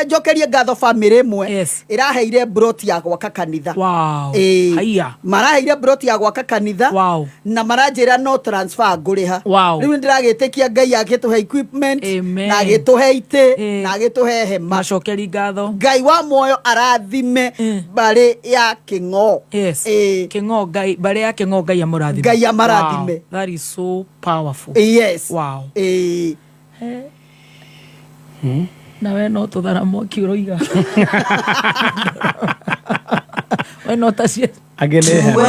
njokerie ngatho bamĩrĩ ĩmwe ĩraheire broti ya gwaka kanitha. Wow. Ĩ, Haiya. maraheire broti ya gwaka kanitha. Wow. Na maranjĩra no transfer ngũrĩha. Wow. Rĩu nĩndĩragĩtĩkia Ngai agĩtũhe equipment Amen. na agĩtũhe itĩ na agĩtũhe hema. Macokeri ngatho. Ngai wa muoyo arathime mbarĩ ya Kĩng'o. Yes. Kĩng'o Ngai, mbarĩ ya Kĩng'o Ngai amũrathime. Ngai amarathime. Wow. That is so powerful. Yes. Wow. Ĩ. Na we no tũthara mwaki ũroiga. We no ta cia Angĩ nĩ hema.